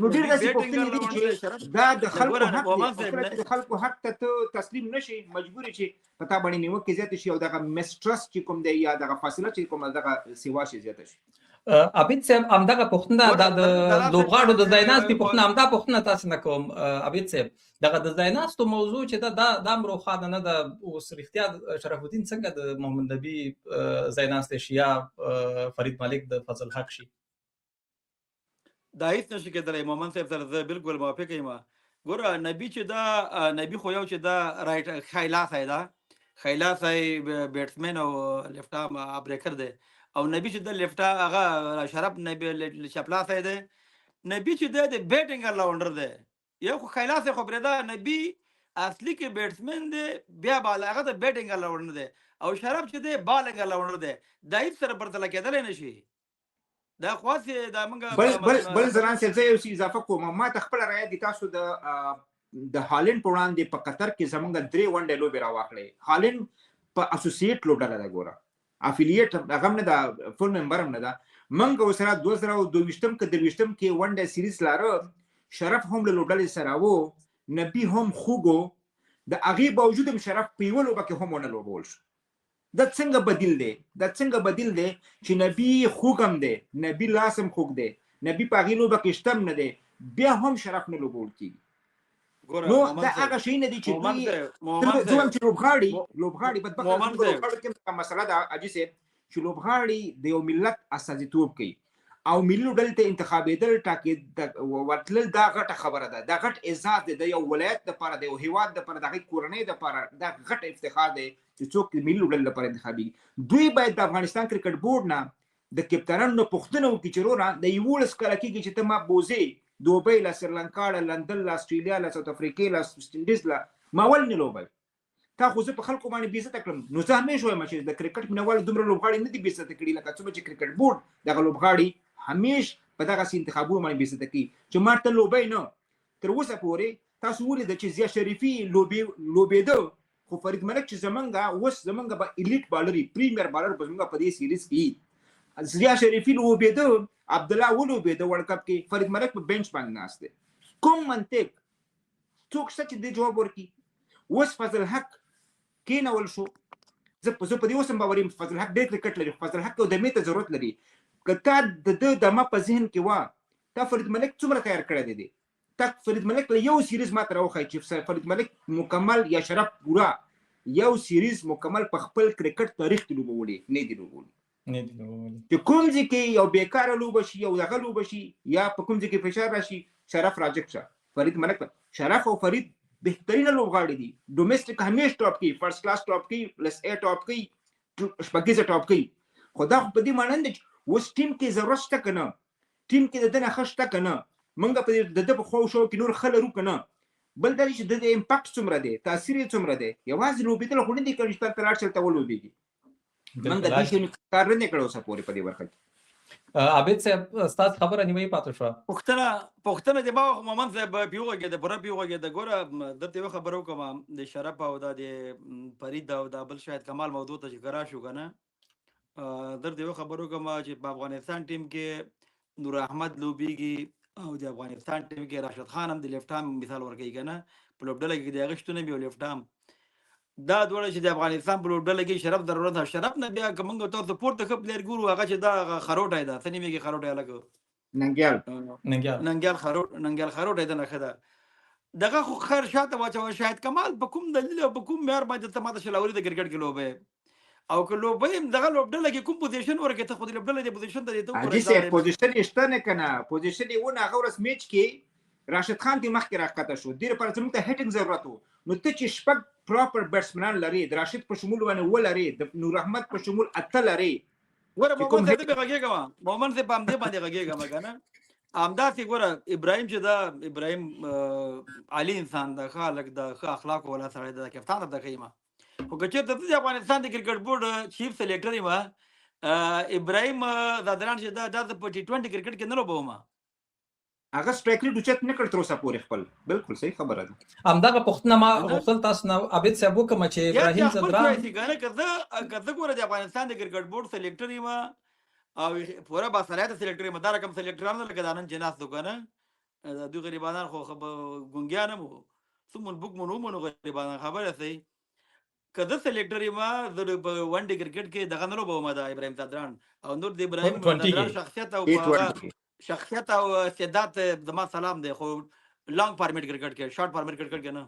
نو ډېر داسې پوښتنې دي چې دا د خلکو حق دی، او کله چې د خلکو حق ته ته تسلیم نه شې، مجبور چې په تا باندې نیوکې زیاتې شي او دغه مسټرست چې کوم دی یا دغه فاصله چې کومه دغه سیوا شي زیاته شي. عابد صاحب، همدغه پوښتنه دا د لوبغاړو د ځایناستي پوښتنه، همدا پوښتنه تاسو نه کوم عابد صاحب. دغه د ځایناستو موضوع چې ده دا دا هم روښانه نه ده. اوس رښتیا شرف الدین څنګه د محمد نبي ځایناستی شي یا فرید ملک د فضل حق شي؟ دا هیڅ نشي کېدلی مومن صاحب سره زه بالکل موافق یم. ګوره نبی چې دا نبی خو یو چې دا رایټ خیلاسی ده، خیلاسی بیټسمن او لیفټ ارم بریکر دی، او نبی چې د لیفټ هغه شرف نبی چپلاسی دی. نبی چې دی د بیټینګ الراونډر دی، یو خو خیلاسی خو پرېږده، نبی اصلي کې بیټسمن دی، بیا بال هغه د بیټینګ الراونډر دی، او شرف چې دی بالینګ الراونډر دی. دا هیڅ سره پرتله کېدلی نه شي. دا خو هسې دا موږ بل بل بل ځلان صاحب، زه یو څه اضافه کوم. ما ته خپله رایه دي، تاسو د د هالند په وړاندې په قطر کې زمونږ 3 ونډې لوبې راواخلئ. هالند په اسوسییټ لوبډله ده، ګوره افیلیټ هغه هم نه ده، فول ممبر هم نه ده. موږ ورسره 2022 که 23 کې ونډه سیریز لاره، شرف هم له لوبډلې سره و، نبی هم خوږ و، د هغې باوجود هم شرف په یوه لوبه کې هم ونه لوبول شو. دا څنګه بدیل دی؟ دا څنګه بدیل دی چې نبی خوږ هم دی، نبی لاس هم خوږ دی، نبی په هغې لوبه کې شته هم نه دی، بیا هم شرف نه لوبول کېږي؟ نو دا هغه شی نه دی چې دوی زه وایم چې لوبغاړي لوبغاړي بدبخته زموږ لوبغاړو کې هم مسله ده حاجي صاحب، چې لوبغاړي د یو ملت استازیتوب کوي او ملي لوبډلې ته انتخابېدل ټاکې ورتلل دا غټه خبره ده، دا غټ اعزاز دی د یو ولایت دپاره، د یو هیواد دپاره، د هغې کورنۍ دپاره، دا غټ افتخار دی چې څوک د ملي لوبډلې لپاره انتخابېږي. دوی باید د افغانستان کرکټ بورډ نه د کپتانانو نه پوښتنه وکړي چې وروره د 11 کاله کېږي چې ته ما بوځې دوبۍ له، سریلانکا له، لندن له، اسټرالیا له، ساوت افریقې له، ویسټ انډیز له، ما ولې نه لوبوي؟ تا خو زه په خلکو باندې بېعزته کړم. نو زه همېش وایم چې د کرکټ مینهوالو دومره لوبغاړي نه دي بېعزته کړي لکه څومره چې کرکټ بورډ دغه لوبغاړي همېش په دغسې انتخابونو باندې بېعزته کوي چې ما ته لوبوي نه. تر اوسه پورې تاسو ولیده چې ضیا شریفي لوبېده، خو فرید ملک چې زمونږ اوس زمونږ به ایلیټ بالري پریمیر بالر به زمونږ په دې سیریز کې ضیا شریفي لوبېده، عبدالله ولوبېده ورلډ کپ کې، فرید ملک په بنچ باندې ناست دی. کوم منطق؟ څوک شته چې دې جواب ورکړي؟ اوس فضل حق کېنول شو. زه په دې اوس هم باوري یم فضل حق ډېر کرکټ لري، خو فضل حق یو دمې ته ضرورت لري. که تا د ده دمه په ذهن کې وه، تا فرید ملک څومره تیار کړی دی؟ دی تا فرید ملک له یو سیریز ما ته راوښیي چې فرید ملک مکمل یا شرف پوره یو سیریز مکمل په خپل کرکټ تاریخ کې لوبولي نه دی لوبولي. چې کوم ځای کې یو بېکاره لوبه شي، یو دغه لوبه شي، یا په کوم ځای کې فشار راشي، شرف راجګ شه. فرید ملک شرف او فرید بهترینه لوبغاړي دي. ډومېسټک همیش ټاپ کوي، فرست کلاس ټاپ کوي، پلس ای ټاپ کوي، شپږیزه ټاپ کوي. خو دا خو په دې معنی نه ده چې اوس ټیم کې ضرورت شته که نه، ټیم کې د ده نه ښه شته که نه، موږ په دې د ده په خواو شاو کې نور ښه لرو که نه. بل دا چې د ده امپاکټ څومره دی، تاثیر یې څومره دی. یوازې لوبېدل خو نه دي کړي چې تل ته لاړ شي هلته ولوبېږي. موږ د دې شي کار نه دی کړی اوسه پورې په دې برخه کې. عابد صاحب، ستاسو خبره نیمایي پاتې شوه. پوښتنه دې ما مومند صاحب پې وغږېده، پوره پې وغږېده. ګوره درته یوه خبره وکړم، د شرف او دا د فرید او دا بل شاید کمال موضوع ته چې که راشو که نه، درته یوه خبره وکړم چې په افغانستان ټیم کې نور احمد لوبېږي او د افغانستان ټیم کې راشد خان هم د لیفټ آرم مثال ورکوي که نه، په لوبډله کې د هغه شتون هم یو لیفټ آرم. دا دواړه چې د افغانستان په لوبډله کې شرف ضرورت ده. شرف نه بیا که موږ تاسو پورته ښه پلیر ګورو، هغه چې دا هغه خروټی ده، څه نومېږي خروټی هلک؟ ننګیال. ننګیال. ننګیال خروټی ده، نه ښه ده. دغه خو خیر شاته واچوه. شاهد کمال په کوم دلیل او په کوم معیار باندې ته ماته شل اوري د کرکټ کې لوبې، او که لوبې هم دغه لوبډله کې کوم پوزیشن ورکړې، ته خو د لوبډلې د پوزیشن ته دې ته وګوره. حاجي صاحب پوزیشن یې شته نه که نه، پوزیشن یې ونه. هغه ورځ میچ کې راشد خان دې مخکې راښکته شو، دې لپاره زموږ ته هیټینګ ضرورت و. نو ته چې شپږ پراپر بیټسمنان لرې، د راشد په شمول باندې اووه لرې، د نور احمد په شمول اته لرې. ګوره مومن صاحب، زه پرې غږېږم، مومن صاحب په همدې باندې غږېږم که نه. همداسې ګوره ابراهیم چې دا ابراهیم عالی انسان ده، ښه هلک ده، ښه اخلاق والا سړی ده، کپتان درته ښه یم. خو که چېرته زه د افغانستان د کرکټ بورډ چیف سلیکټر یم، ابراهیم ځدران چې دا زه په ټي 20 کرکټ کې نه لوبوم. هغه سټرایک ریټ اوچت نه کړ تر اوسه پورې خپل. بالکل صحیح خبره ده. همدغه پوښتنه ما غوښتل تاسو نه عابد صاحب وکم چې ابراهیم ځدران کنه، که زه ګوره د افغانستان د کرکټ بورډ سلیکټر یم او پوره باصلاحیته سلیکټر یم، دا رقم سلیکټران لکه دا نن چې ناست وو که نه، دوی غریبانان خو ګونګیان هم وو، څومره بوک مونږ ومنو غریبانان. خبره صحیح، که زه سلیکټر یم، زه په ون ډے کرکټ کې دغه نه لوبوم دا ابراهیم ځدران او نور. د ابراهیم ځدران شخصیت او شخصیت او استعداد زما سلام دی، خو لانګ فارمیټ کرکټ کې، شارټ فارمیټ کرکټ کې نه.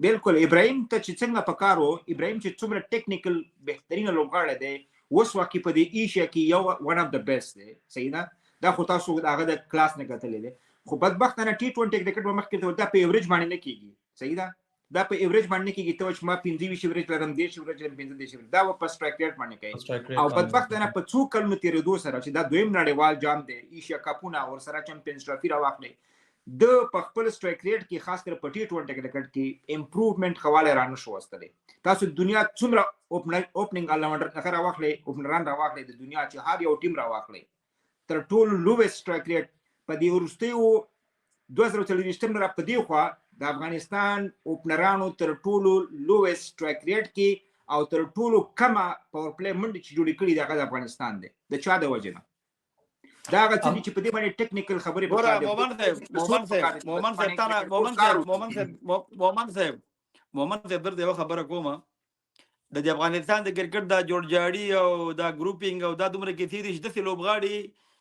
بالکل، ابراهیم ته چې څنګه پکارو، ابراهیم چې څومره ټیکنیکل بهترین لوبغاړی دی، اوس وخت کې په دې ایشیا کې یو one of the best دی، صحیح ده. دا خو تاسو هغه د کلاس نه کتلې دی، خو بدبختانه ټي 20 کرکټ به مخکې دا په ایوریج باندې نه کیږي، صحیح ده. دا په ایوریج باندې کیږي، ته چې ما 25 ایوریج لرم، 30 ایوریج لرم، 35 ایوریج، دا په سټرایک ریټ باندې کوي. او بدبختانه په څو کلونو تیرېدو سره چې دا دویم نړیوال جام دی، ایشیا کپونه ور سره چمپینز ټرافي راواخلي، د په خپل سټرایک ریټ کې خاص کر په ټي 20 کرکټ کې امپروومنت خواله را نه شو وستلی. تاسو دنیا څومره اوپننګ الراونډر هغه راواخلي، اوپنران راواخلي، د دنیا چې هر یو ټیم راواخلي، تر ټولو لویست سټرایک ریټ په دې وروستیو 2024 را په دې خوا د افغانستان اوپنرانو تر ټولو لویست سټرایک ریټ کې او تر ټولو کمه پاور پلی منډې چې جوړې کړي، دغه د افغانستان دی. د چا د وجې نه؟ دا هغه څه دي چې په دې باندې ټیکنیکل خبرې پکار دي. مومن صاحب، مومن صاحب، مومن صاحب، تانا مومن صاحب، مومن صاحب، مومن صاحب، مومن صاحب، درته یو خبره کوم. د افغانستان د کرکټ دا جوړجاړي او دا ګروپینګ او دا دومره کیسې دي چې داسې لوبغاړي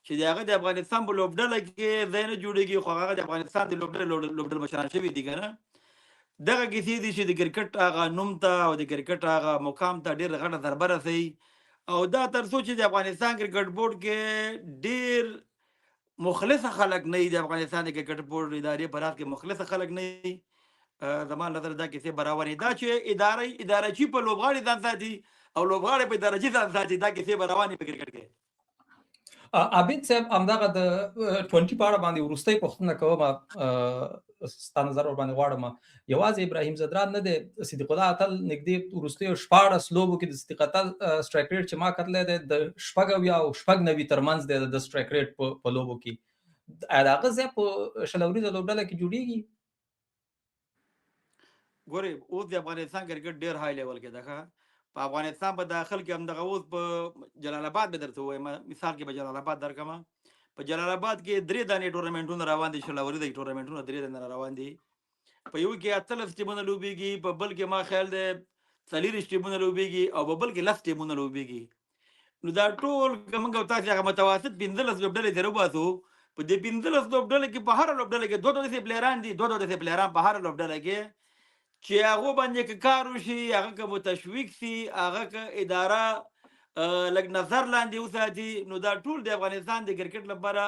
چې د هغه د افغانستان په لوبډله کې ځای نه جوړېږي، خو هغه د افغانستان د لوبډلې مشران شوي دي که نه. دغه کیسې دي چې د کرکټ هغه نوم ته او د کرکټ هغه مقام ته ډېره غټه ضربه رسوي. او دا تر څو چې د افغانستان کرکټ بورډ کې ډېر مخلص خلک نه دي، د افغانستان د کرکټ بورډ ادارې په راس کې مخلص خلک نه دي، زما نظر دا کیسې برابرې. دا چې اداره چی په لوبغاړي ځان ساتي او لوبغاړي په اداره چی ځان ساتي، دا کیسې به روانې په کرکټ کې. عابد صاحب، همدغه د 20 په اړه باندې وروستۍ پوښتنه کوم، ستا نظر ور باندې غواړم. یوازې ابراهیم ځدران نه دی، صدیق الله اتل نږدې وروستیو 16 لوبو کې د صدیق اتل سټرایک ریټ چې ما کتلی دی، د 76 او 96 ترمنځ دی د سټرایک ریټ په لوبو کې. د هغه ځای په 20 اوریزه لوبډله کې جوړیږي؟ ګورې، اوس د افغانستان کرکټ ډیر های لیول کې ده. ښه، په افغانستان په داخل کې هم دغه اوس په جلال آباد به درته ووایم، مثال کې به جلال آباد درکم. په جلال آباد کې درې دانې ټورنمنټونه روان دي، 20 اوریزه ټورنمنټونه درې دانې روان دي. په یو کې 18 ټیمونه لوبېږي، په بل کې ما خیال دی 24 ټیمونه لوبېږي او په بل کې 10 ټیمونه لوبېږي. نو دا ټول که موږ او تاسې هغه متوسط 15 لوبډلې ترې وباسو، په دې 15 لوبډلې کې په هره لوبډله کې دوه دوه داسې پلیران دي، دوه دوه داسې پلیران په هره لوبډله کې چې هغو باندې که کار وشي، هغه که متشویق سي، هغه که اداره لږ نظر لاندې وساتي، نو دا ټول د افغانستان د کرکټ لپاره،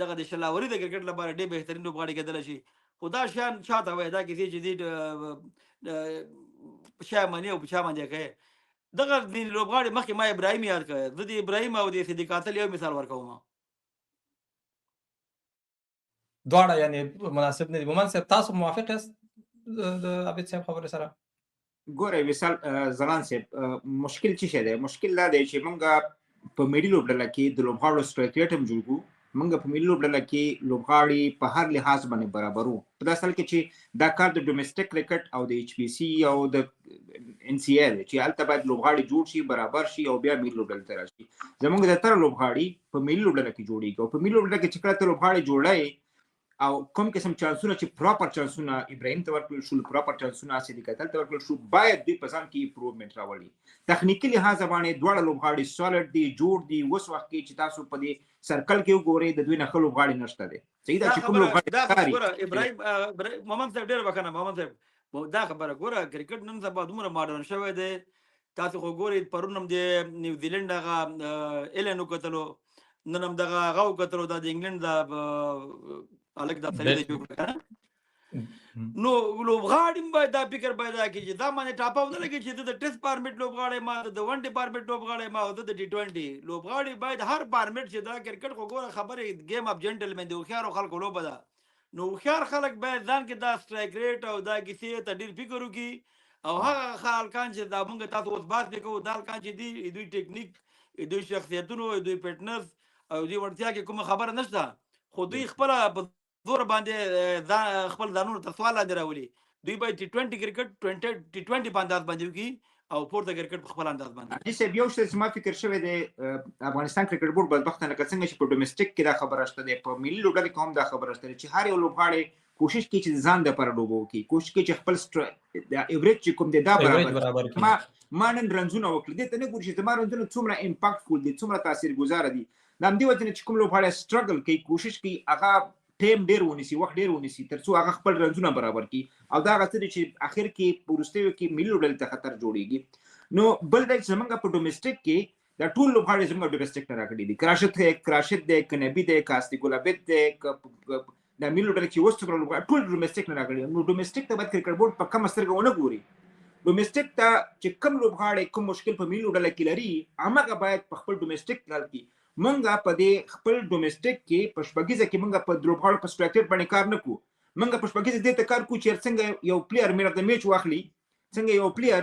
دغه د 20 اووري د کرکټ لپاره ډېر بهترین لوبغاړي کېدلی شي. خو دا شیان چاته وایي؟ دا کیسې چې دي په چا مني او په چا باندې کوي. دغه د لوبغاړي مخکې ما ابراهیم یاد کړ، زه د ابراهیم او د صدیق اتل یو مثال ورکوم. دواړه یعنی مناسب نه دي. مومن صاحب، تاسو موافق یاست د عابد صاحب خبرې سره؟ ګوره وصال ځلان صاحب، مشکل څه شی دی؟ مشکل دا دی چې مونږ په ملي لوبډله کې د لوبغاړو سټرایک ریټ هم جوړ کړو، مونږ په ملي لوبډله کې لوبغاړي په هر لحاظ باندې برابرو. په داسې حال کې چې دا کار د ډومېسټک کرکټ او د ایچ پي سي او د ان سي ای دی چې هلته باید لوبغاړي جوړ شي، برابر شي او بیا ملي لوبډلې ته راشي. زمونږ زیاتره لوبغاړي په ملي لوبډله کې جوړیږي او په ملي لوبډله کې چې کله ته لوبغاړي جوړی او کوم قسم چانسونه چې پراپر چانسونه ابراهیم ته ورکړل شول، پراپر چانسونه صدیق اتل ته ورکړل شو، باید دوی په ځان کې امپروومنټ راولي. تخنیکي لحاظ باندې دواړه لوبغاړي سالډ دي، جوړ دي. اوس وخت کې چې تاسو په دې سرکل کې وګورئ، د دوی نه ښه لوبغاړي نشته دی، صحیح ده، چې کوم لوبغاړي دا خبره ابراهیم محمد صاحب، ډېر بخښنه محمد صاحب، دا خبره ګوره، کرکټ نن سبا دومره ماډرن شوی دی. تاسو خو ګورئ، پرون هم د نیوزیلینډ هغه ایلن وکتلو، نن هم دغه هغه وکتلو، دا د انګلند دا هلک دا سړی دی جوړ کړ. نو لوبغاړي هم باید دا فکر پیدا کړي چې دا باندې ټاپه ونه لګي چې زه د ټیسټ فارمیټ لوبغاړی ما، د ون ډے فارمیټ لوبغاړی ما او زه د ټي 20 لوبغاړي. باید هر فارمیټ چې دا کرکټ خو ګوره خبرې ګیم اف جنټلمن دی، هوښیارو خلکو لوبه ده. نو هوښیار خلک باید ځان کې دا سټرایک ریټ او دا کیسې ته ډیر فکر وکړي، او هغه خلکان چې دا مونږ تاسو اوس بحث پرې کوو، دا هلکان چې دي، دوی ټکنیک، دوی شخصیتونو، دوی فټنس او دوی وړتیا کې کومه خبره نشته، خو دوی خپله په زور باندې ځان خپل ځانونه تر سوال لاندې راولي. دوی باید ټي 20 کرکټ ټي 20 په انداز باندې وکړي او پورته کرکټ په خپل انداز باندې. حاجي صاحب، یو څه زما فکر شوی دی، افغانستان کرکټ بورډ بدبختانه لکه څنګه چې په ډومېسټک کې دا خبره شته دی، په ملي لوبډلې کې هم دا خبره شته چې هر یو لوبغاړی کوشش کوي چې ځان دپاره لوبه وکړي، کوشش کوي چې خپل ایوریج چې کوم دی دا برابر. ما نن رنزونه وکړل، دې ته نه ګوري چې زما رنزونه څومره امپاکټفول دي، څومره تاثیرګذاره دي. د همدې وجې نه چې کوم لوبغاړی سټرګل کوي، کوشش کوي هغه ټایم ډیر ونیسي، وخت ډیر ونیسي، ترڅو هغه خپل رنزونه برابر کړي، او دا هغه څه دي چې اخر کې په وروستیو کې ملي لوبډلې ته خطر جوړیږي. نو بل دا چې زمونږ په ډومېسټک کې دا ټول لوبغاړي زمونږ ډومېسټک نه راغلي دي، کراشد دی، که نبي دی، که استي ګل عابد دی، که د ملي لوبډلې چې اوس څومره لوبغاړي ټول ډومېسټک نه راغلي. نو ډومېسټک ته باید کرکټ بورډ په کمه سترګه ونه ګوري. ډومېسټک ته چې کوم لوبغاړی کوم مشکل په ملي لوبډله کې لري، هماغه باید په خپل ډومېسټک حل کړي. مونږ په دې خپل ډومېسټک کې په شپږیزه کې مونږ په لوبغاړو په سټرایک ریټ باندې کار نه کوو. مونږ په شپږیزه دې ته کار کوو چې څنګه یو پلیر مین اف د میچ واخلي، څنګه یو پلیر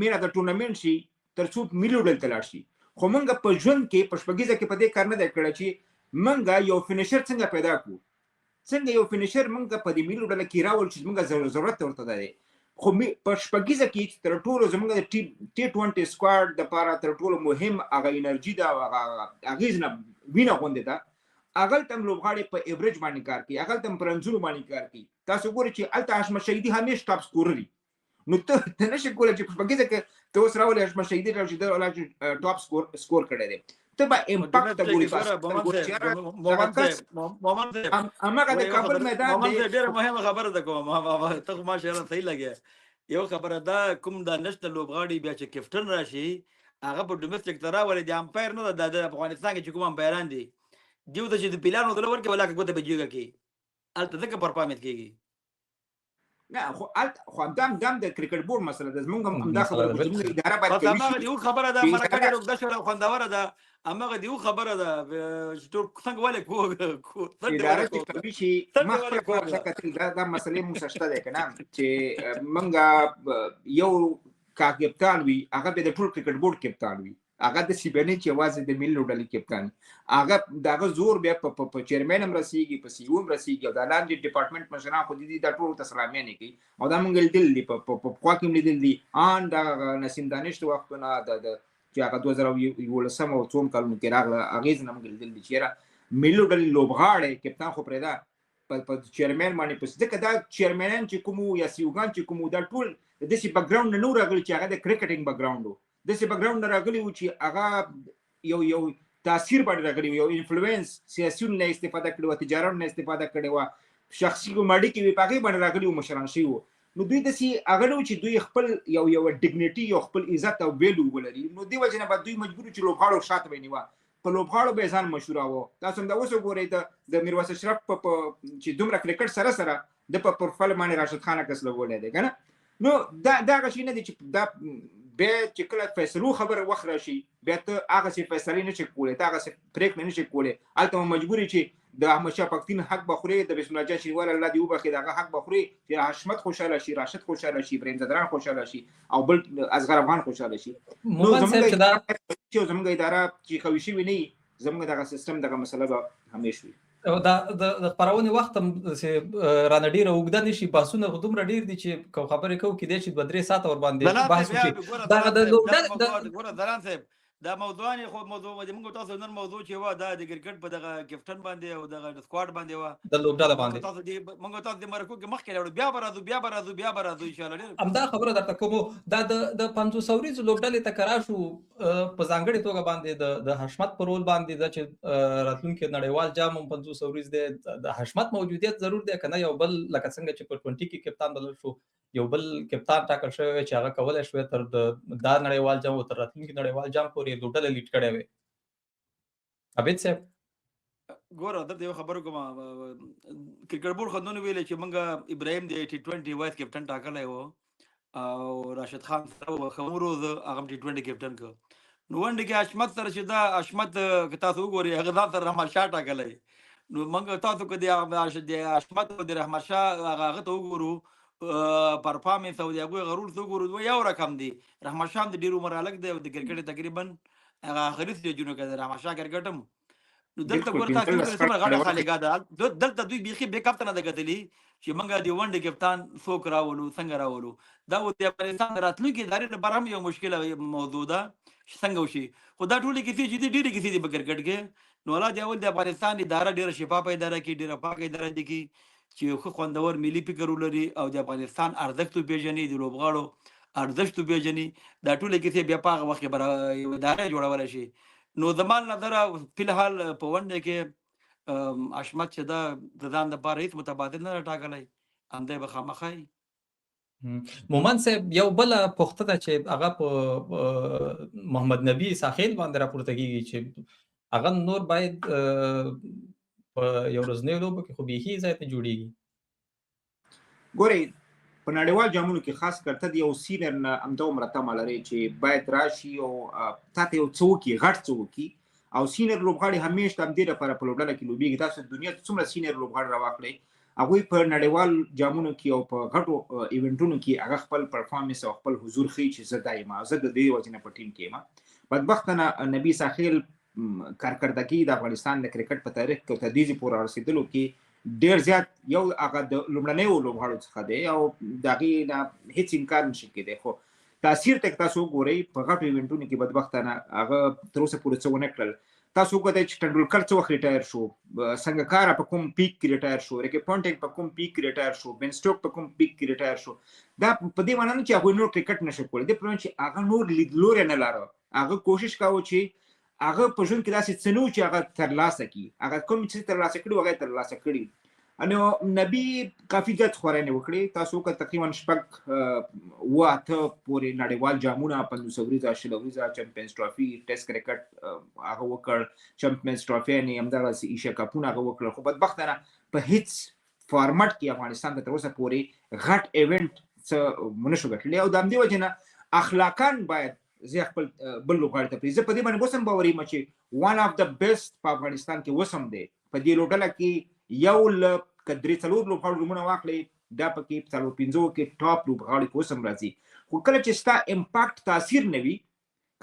مین اف د ټورنمنټ شي، تر څو ملي لوبډلې ته لاړ شي. خو مونږ په ژوند کې په شپږیزه کې په دې کار نه دی کړی چې مونږ یو فینیشر څنګه پیدا کړو، څنګه یو فینیشر مونږ په دې ملي لوبډله کې راول چې زمونږ ضرورت ورته دی. خو په شپږیزه کې چې تر ټولو زمونږ د ټي 20 سکواډ دپاره تر ټولو مهم هغه انرژي ده او هغه اغېز نه وینه غوندې ده، هغلته هم لوبغاړي په ایوریج باندې کار کوي، هغلته هم په رنزونو باندې کار کوي. تاسو ګورئ چې هلته حشمت شهیدي همیش ټاپ سکورر وي، نو ته نه شې کولی چې په شپږیزه کې ته اوس راولې حشمت شهیدي راولې چې ده ټاپ سکور کړی دی، ته به امپاکټ ته ګورې. هماغه د کابل میدان دی. ډېره مهمه خبره ده کومه، ته خو ماشاءالله صحیح لګې. یو خبره ده، کوم دا نشنل لوبغاړي بیا چې کپټن راشي هغه په ډومېسټک ته راولي، د امپایر نه ده، د افغانستان کې چې کوم امپایران دي دیو ته چې د پیلانو دله ورکړي ولاکه ګوته به جیګه کړي، هلته ځکه پرفارمنس کېږي. نه خو خو همدا هم د کرکټ بورډ مسله ده، زمونږ هم همدا خبره ده، زمونږ اداره باید بس قوي هماغه شي. دیو خبره ده، مرکه ډېره اوږده شوله او خوندوره ده، هماغه دیو خبره ده چې ټول څنګه ولې څنګه اداره ولې چې قوي شي. څنګه ما ولې خپله کوږه؟ کتل دا مسلې مونږ سره شته دی که نه، چې مونږ یو کا کپتان وي، هغه بیا د ټول کرکټ بورډ کپتان وي، هغه داسې بیا نه چې یوازې د ملي لوبډلې کپتان، هغه د هغه زور بیا په چیرمن هم رسېږي، په سی او هم رسېږي، او دا لاندې ډپارټمنټ مشران خو دي دا ټولو ته سلامیانې کوي. او دا مونږ لیدل دي، په پخوا کې هم لیدل دي، آن دا نسیم دانش د وختونه چې هغه 2011 او څوم کلونو کې راغله، هغې ځینې مونږ لیدل دي چې یاره ملي لوبډلې لوبغاړی کپتان خو پرېږده، په چیرمن باندې پسې، ځکه دا چیرمنان چې کوم وو یا سیوګان چې کوم وو، دا ټول د داسې بکګراونډ نه نه وو راغلي چې هغه د کرکټینګ بکګراونډ و، داسې بکګراونډ نه راغلي وو چې هغه یو تاثیر باندې راغلي وو، یو انفلوئنس سیاسیون نه استفاده کړې وه، تجارانو نه استفاده کړې وه، شخصي کوم اړیکې وې، په هغې باندې راغلي وو، مشران شوي وو. نو دوی داسې هغه نه وو چې دوی خپل یو ډیګنیټي، یو خپل عزت او ویلو ولري. نو دې وجې نه به دوی مجبور وو چې لوبغاړو شاته به یې نیوه، په لوبغاړو به یې ځان مشهوراوه. تاسو هم دا اوس وګورئ د میرویس اشرف په چې دومره کرکټ سره سره د په پروفایل باندې راشد خان عکس لګولی دی که نه. نو دا هغه شی نه دی چې دا بیا چې کله فیصلو خبره وخت راشي بیا ته هغسې فیصلې نه شې کولی، ته هغسې پرېکړې نه شې کولی. هلته به مجبور یې چې د احمد شاه پښتین حق به خورې، د بسم الله جان شینوار الله دې وبخښي د هغه حق به خورې، چې حشمت خوشحاله شي، راشد خوشحاله شي، ابراهیم ځدراڼ خوشحاله شي او بل اصغر افغان خوشحاله شي. نو مومند زمونږ صاحب چې دا چې زمونږ اداره چې قوي شوې نه وي، زمونږ دغه سیستم دغه مسله به همیش وي. او دا د خپرونې وخت هم چې رانه ډېره اوږده نه شي، بحثونه خو دومره ډېر دي چې که خبرې کوو کېدای شي 2-3 ساعته ورباندې ځلان بحث صاحب، وشي. بیا ګوره، دغه ځلان د صاحب، دا لوبډلې د موضوع ګوره، ځلان صاحب، دا موضوعانې خو موضوع د موږ تاسو نن موضوع چې وه دا د کرکټ په دغه کپټن باندې او دغه سکواډ باندې وه، د لوبډله باندې. موږ تاسو دې مرکو کې مخکې لاړو، بیا به راځو، بیا به راځو، بیا به راځو ان شاء الله. ډېر همدا خبره درته کوم، دا د 50 اوریزو لوبډلې ته که راشو، په ځانګړې توګه باندې د حشمت په رول باندې دا چې راتلونکی نړیوال جام هم 50 اوریز دی، د حشمت موجودیت ضرور دی که نه یو بل لکه څنګه چې په 20 کې کپتان بلل شو، یو بل کپتان ټاکل شوی وی چې هغه کولی شوی تر دا نړیوال جام او تر راتلونکي نړیوال جام پورې لوبډله لیډ کړی وی. عابد صاحب. ګوره، درته یو خبره کوم. کرکټ بورډ خو نن ویل چې موږ ابراهیم د ټي 20 وایس کپټن ټاکلی و او راشد خان سره خمرو هغه ټي 20 کپټن کو. نو ونډه کې حشمت سره چې دا حشمت، که تاسو وګورئ، هغه ځان سره رحمت شاه ټاکلی. نو موږ تاسو که د حشمت او د رحمت شاه هغه ته وګورو، پرفارمنس او د هغوی غرور ته وګورو، دوه یو رقم دي. رحمت شاه هم د ډېر عمر هلک دی او د کرکټ تقریبا هغه آخري سټیجونو کې دی رحمت شاه کرکټ هم. نو دلته ګوره، تاسو 15 څومره غټه نړیوال خالیګاه ده. دلته دوی بیخي بې کپتانه نه ده کتلي چې موږ د ونډې کپتان څوک راولو، څنګه راولو. دا اوس د افغانستان د راتلونکي ادارې لپاره هم یو مشکله موضوع ده چې څنګه وشي. خو دا ټولې کیسې چې دي، ډېرې کیسې دي په کرکټ کې. نو الله دې اول د افغانستان اداره ډېره شفافه اداره کړي، ډېره پاکه اداره دي کړي چې یو ښه خوندور ملي فکر ولري او د افغانستان ارزښت وپېژني، د لوبغاړو ارزښت وپېژني. دا ټولې کیسې بیا په هغه وخت کې یو اداره جوړولی شي. نو زما له نظره فلحال په ونډه کې حشمت چې ده، د ځان دپاره هېڅ متبادل نه ده ټاکلی، همدی به خامخا وي. مومند صاحب، یو بل پوښتنه چې هغه په محمد نبی ساخیل باندې راپورته کیږي چې هغه نور باید په یو ورځنیو لوبو کې خو بیخي ځای ته جوړیږي. ګورئ، په نړیوال جامونو کې خاص کر ته د یو سینر نه همدا عمره تمه لرې چې باید راشي او تا ته یو څه وکړي، غټ څه وکړي. او سینر لوبغاړي همیش د همدې لپاره په لوبډله کې لوبېږي. تاسو د دنیا څومره سینر لوبغاړي راواخلئ، هغوی په نړیوال جامونو کې او په غټو ایونټونو کې هغه خپل پرفارمنس او خپل حضور ښیي چې زه دا یم، زه د دې وجې نه په ټیم کې یم. بدبختانه نبی ساخیل کارکردګي د افغانستان د کرکټ په تاریخ کې تر دې پورې رسېدلو کې ډیر زیات یو هغه د لومړنیو لوبغاړو څخه دی او د هغې نه هیڅ انکار نشي کېدی. خو تاثیر ته تاسو وګورئ، په غټو ایونټونو کې بدبختانه هغه تر اوسه پورې څه ونه کړل. تاسو وګورئ چې ټندولکر څه وخت ریټایر شو، سنګکارا په کوم پیک کې ریټایر شو، ریکي پونټینګ په کوم پیک کې ریټایر شو، بن سټوک په کوم پیک کې ریټایر شو. دا په دې معنی نه چې هغوی نور کرکټ نشي کولی، دې په معنی چې هغه نور لیدلوری نه لاره. هغه کوشش کاوه چې هغه په ژوند کې داسې څه نه و چې هغه ترلاسه کړي، هغه کوم چې ترلاسه کړي هغه یې ترلاسه کړي. نو نبی کافي زیات خورنې وکړې. تاسو وکړه تقریبا شپږ اووه اته پورې نړیوال جامونه، 50 اوریزه، 20 اوریزه، چمپینز ټرافي، ټیسټ کرکټ هغه وکړ، چمپینز ټرافي یعنې همدغسې ایشیا کپونه هغه وکړل. خو بدبختانه په هیڅ فارمټ کې افغانستان ته تر اوسه پورې غټ ایونټ څه ونه شو ګټلی. او د همدې وجې نه اخلاقاً باید زه خپل بل لوبغاړي ته پرېږدم. زه په دې باندې اوس هم باوري یم چې one of the best په افغانستان کې اوس هم دی. په دې لوبډله کې یو له که درې څلور لوبغاړو نومونه واخلئ، دا پکې په څلور پنځو کې ټاپ لوبغاړي کې اوس هم راځي. خو کله چې ستا امپاکټ تاثیر نه وي،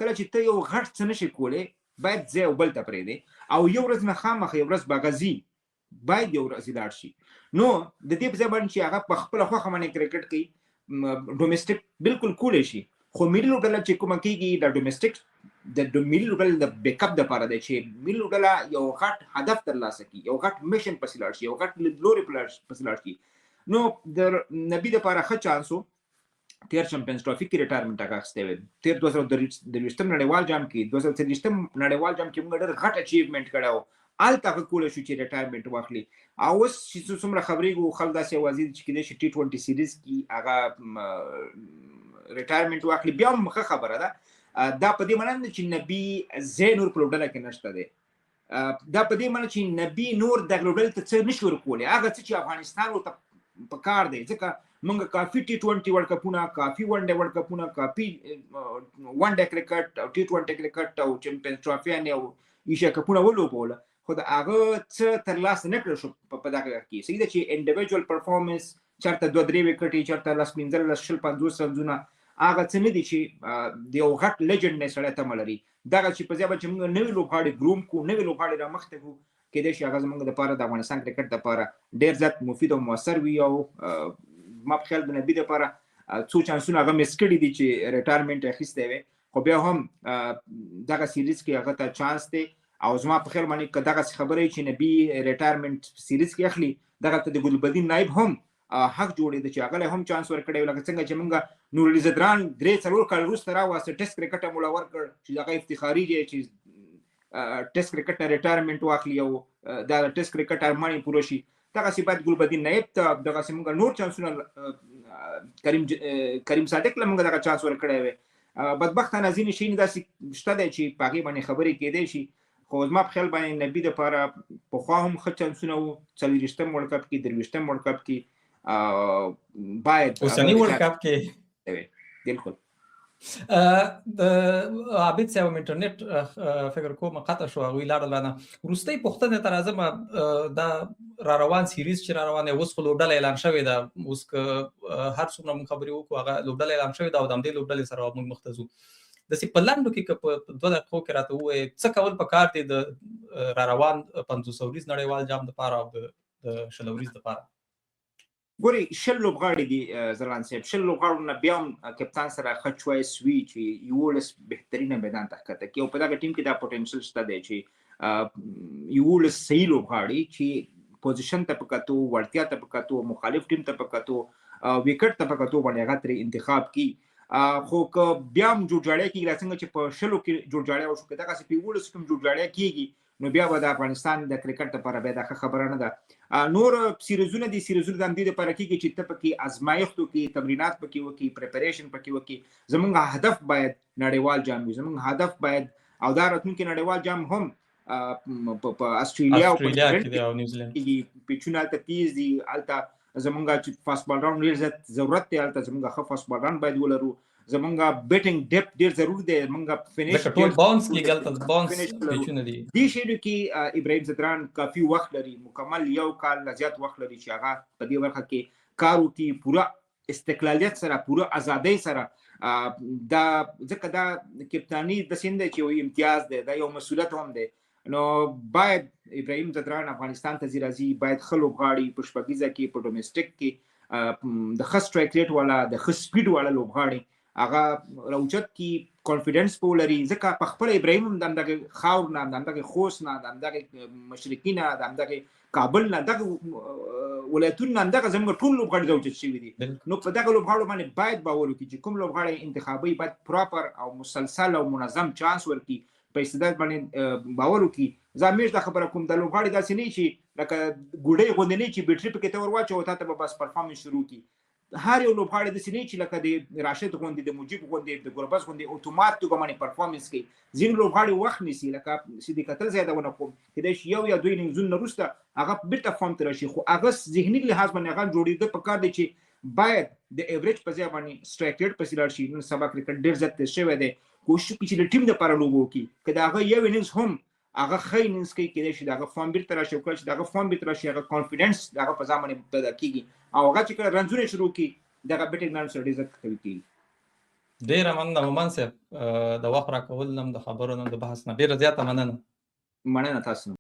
کله چې ته یو غټ څه نشې کولی، باید ځای او بل ته پرېږدې. او یو ورځ نه خامخا یو ورځ به هغه ځي، باید یو ورځ لاړ شي. نو د دې په ځای باندې چې هغه په خپله خوښه باندې کرکټ کوي، ډومېسټک بالکل کولی شي، خو ملي لوبډله چې کومه کېږي، دا ډومېسټک د ملي لوبډلې د بیک اپ دپاره دی چې ملي لوبډله یو غټ هدف ترلاسه کړي، یو غټ میشن پسې لاړ شي، یو غټ لیدلوری پسې لاړ شي. نو د نبي دپاره ښه چانس و. تېر چمپینز ټرافي کې ریټایرمنټ هغه اخیستی وی، تېر 2023 نړیوال جام کې، 2024 نړیوال جام کې موږ ډېر غټ اچیومنټ کړی و، هلته هغه کولی شو چې ریټایرمنټ واخلي. او اوس چې څومره خبرېږو، خلک داسې اوازې دي چې کېدای شي ټي 20 سیریز کې هغه ریټایرمنټ واخلي، بیا هم ښه خبره ده. دا په دې معنی نه چې نبی ځای نور په لوبډله کې نشته دی، دا په دې معنی چې نبی نور دغه لوبډلې ته څه نشي ورکولی، هغه څه چې افغانستان ورته په کار دی. ځکه موږ کافي ټي 20 ورلډ کپونه، کافي ون ډے ورلډ کپونه، کافي ون ډے کرکټ او ټي 20 کرکټ او چمپینز ټرافیانې او ایشیا کپونه ولوبوله، خو د هغه څه ترلاسه نه کړل شو په دغه کې. صحیح ده چې انډیویجوال پرفارمنس چېرته دوه درې ویکټې، چېرته لس پنځلس شل 50 رنزونه، هغه څه نه دي چې د یو غټ لیجنډ نه سړی تمه لري. دغه چې په ځای باندې چې موږ نوي لوبغاړي ګروم کړو، نوي لوبغاړي رامخته کړو، کېدای شي هغه زموږ دپاره د افغانستان کرکټ دپاره ډېر زیات مفید او موثر وي. او ما په خیال د نبي دپاره څو چانسونه هغه مس کړي دي چې ریټایرمنټ یې اخیستی وی، خو بیا هم دغه سیریز کې هغه ته چانس دی. او زما په خیال باندې که دغسې خبره وي چې نبي ریټایرمنټ سیریز کې اخلي، دغه ته د ګلبدین نایب هم حق جوړېده چې هغه له هم چانس ورکړی وي. لکه څنګه چې موږ نورعلي ځدران درې څلور کاله وروسته راوسته، ټیسټ کرکټ هم ورله ورکړ چې هغه افتخاري دی چې ټیسټ کرکټ نه ریټایرمنټ واخلي او دا ټیسټ کرکټ ارمان یې پوره شي. دغسې باید ګلبدین نایب ته دغسې موږ نور چانسونه، کریم صادق له موږ دغه چانس ورکړی وی. بدبختانه ځینې شیان داسې شته دی چې په هغې باندې خبرې کېدای شي، خو زما په خیال باندې نبی د پاره پخوا هم ښه چانسونه وو، 24م ورلډ کپ کې، 23م ورلډ کپ کې، باید اوسنی ورلډ کپ کې. بالکل. د عابد صاحب انټرنیټ فکر کوم قطع شو، هغوی لاړل رانه. وروستۍ پوښتنې ته راځم. دا را روان سیریز چې را روان دی، اوس خو لوبډله اعلان شوې ده، اوس که هر څومره موږ خبرې وکړو، هغه لوبډله اعلان شوې ده او د همدې لوبډلې سره موږ مخته ځو. داسې په لنډو کې که په 2 دقیقو کې راته ووایې څه کول پکار دي د را روان 50 اوریز نړیوال جام دپاره او د 20 اوریز دپاره؟ ګوري، 20 لوبغاړي دي ځلاند صاحب، 20 لوبغاړو نه بیا هم کپتان سره ښه چوایس وي چې 11 بهترینه میدان ته ښکته کړي، او په دغه ټیم کې دا پوټنشل شته دی چې 11 صحیح لوبغاړي چې پوزیشن ته په کتو، وړتیا ته په کتو، مخالف ټیم ته په کتو، ویکټ ته په کتو باندې هغه ترې انتخاب کړي. خو که بیا هم جوړجاړی کېږي، څنګه چې په 20 کې جوړجاړی وشو، که دغسې په 11 کې هم جوړجاړی کېږي، نو بیا به د افغانستان د کرکټ لپاره بیا دا ښه خبره نه ده. نور سیریزونه دي، سیریزونه د همدې لپاره کېږي چې ته پکې ازمایښت وکړې، تمرینات پکې وکړې، پریپریشن پکې وکړې. زمونږ هدف باید نړیوال جام وي، زمونږ هدف باید، او دا راتلونکي نړیوال جام هم په اسټرالیا او په اسټرالیا کې دی او نیوزیلند کې پیچونه هلته تیز دي، هلته زمونږ چې فاست بالران ډېر زیات ضرورت دی، هلته زمونږ ښه فاست بالران باید ولرو. زمونږ بیټینګ ډیپ ډیر ضرور دی، مونږ فینیش ځکه ټول باونس کیږي، هلته باونس پیچونه دي. دې شیلو کې ابراهیم ځدران کافي وخت لري، مکمل یو کال نه زیات وخت لري چې هغه په دې برخه کې کار وکړي، پوره استقلالیت سره، پوره ازادۍ سره. دا ځکه دا کپتاني داسې نه دی چې یو امتیاز دی، دا یو مسؤلیت هم دی. نو باید ابراهیم ځدران افغانستان ته ځي راځي، باید ښه لوبغاړي په شپږیزه کې، په ډومېسټک کې، د ښه سټرایک ریټ والا، د ښه سپیډ والا لوبغاړي هغه راوچت کی، کانفیډنس په ولري. ځکه په خپل ابراهیم هم د همدغې خاور نه، د همدغې خوست نه، د همدغې مشرقي نه، د همدغې کابل نه، دغه ولایتونو نه همدغه زموږ ټول لوبغاړي راوچت شوي دي. نو په دغه لوبغاړو باندې باید باور وکړي چې کوم لوبغاړی انتخابي باید پراپر او مسلسل او منظم چانس ورکړي، په استعداد باندې باور وکړي. زه همیش دا خبره کوم، دا لوبغاړي داسې نه چې لکه ګوډۍ غوندې نه چې بیټري پکې ته ور واچوه تا ته به بس پرفارمنس شروع کړي. هر یو لوبغاړی داسې نه چې لکه د راشد غوندې، د مجیب غوندې، د ګربز غوندې اتومات توګه باندې پرفارمنس کوي. ځینې لوبغاړي وخت نیسي، لکه صدیق اتل زه یادونه کوم، کېدای شي یو یا دوه اننګزونه وروسته هغه بېرته فارم ته راشي، خو هغه ذهني لحاظ باندې هغه جوړېده په کار دی چې باید د ایوریج په ځای باندې سټرایک ریټ پسې لاړ شي. نن سبا کرکټ ډېر زیات تېز شوی دی، کوشش وکړي چې د ټیم دپاره لوبه وکړي، که د هغه یو اننګز هم هغه ښه اننګز کوي، کېدای شي د هغه فارم بېرته راشي، او کله چې د هغه فارم بېرته راشي هغه کانفیډنس د هغه په ځان باندې پیدا کېږي، او هغه چې کله رنزونه شروع کړي دغه بیټینګ لاین سره ډېر زیات قوي کېږي. ډېره مننه مومند صاحب، د وخت راکول نم، د خبرو نم، د بحث نه ډېره زیاته مننه. مننه تاسو.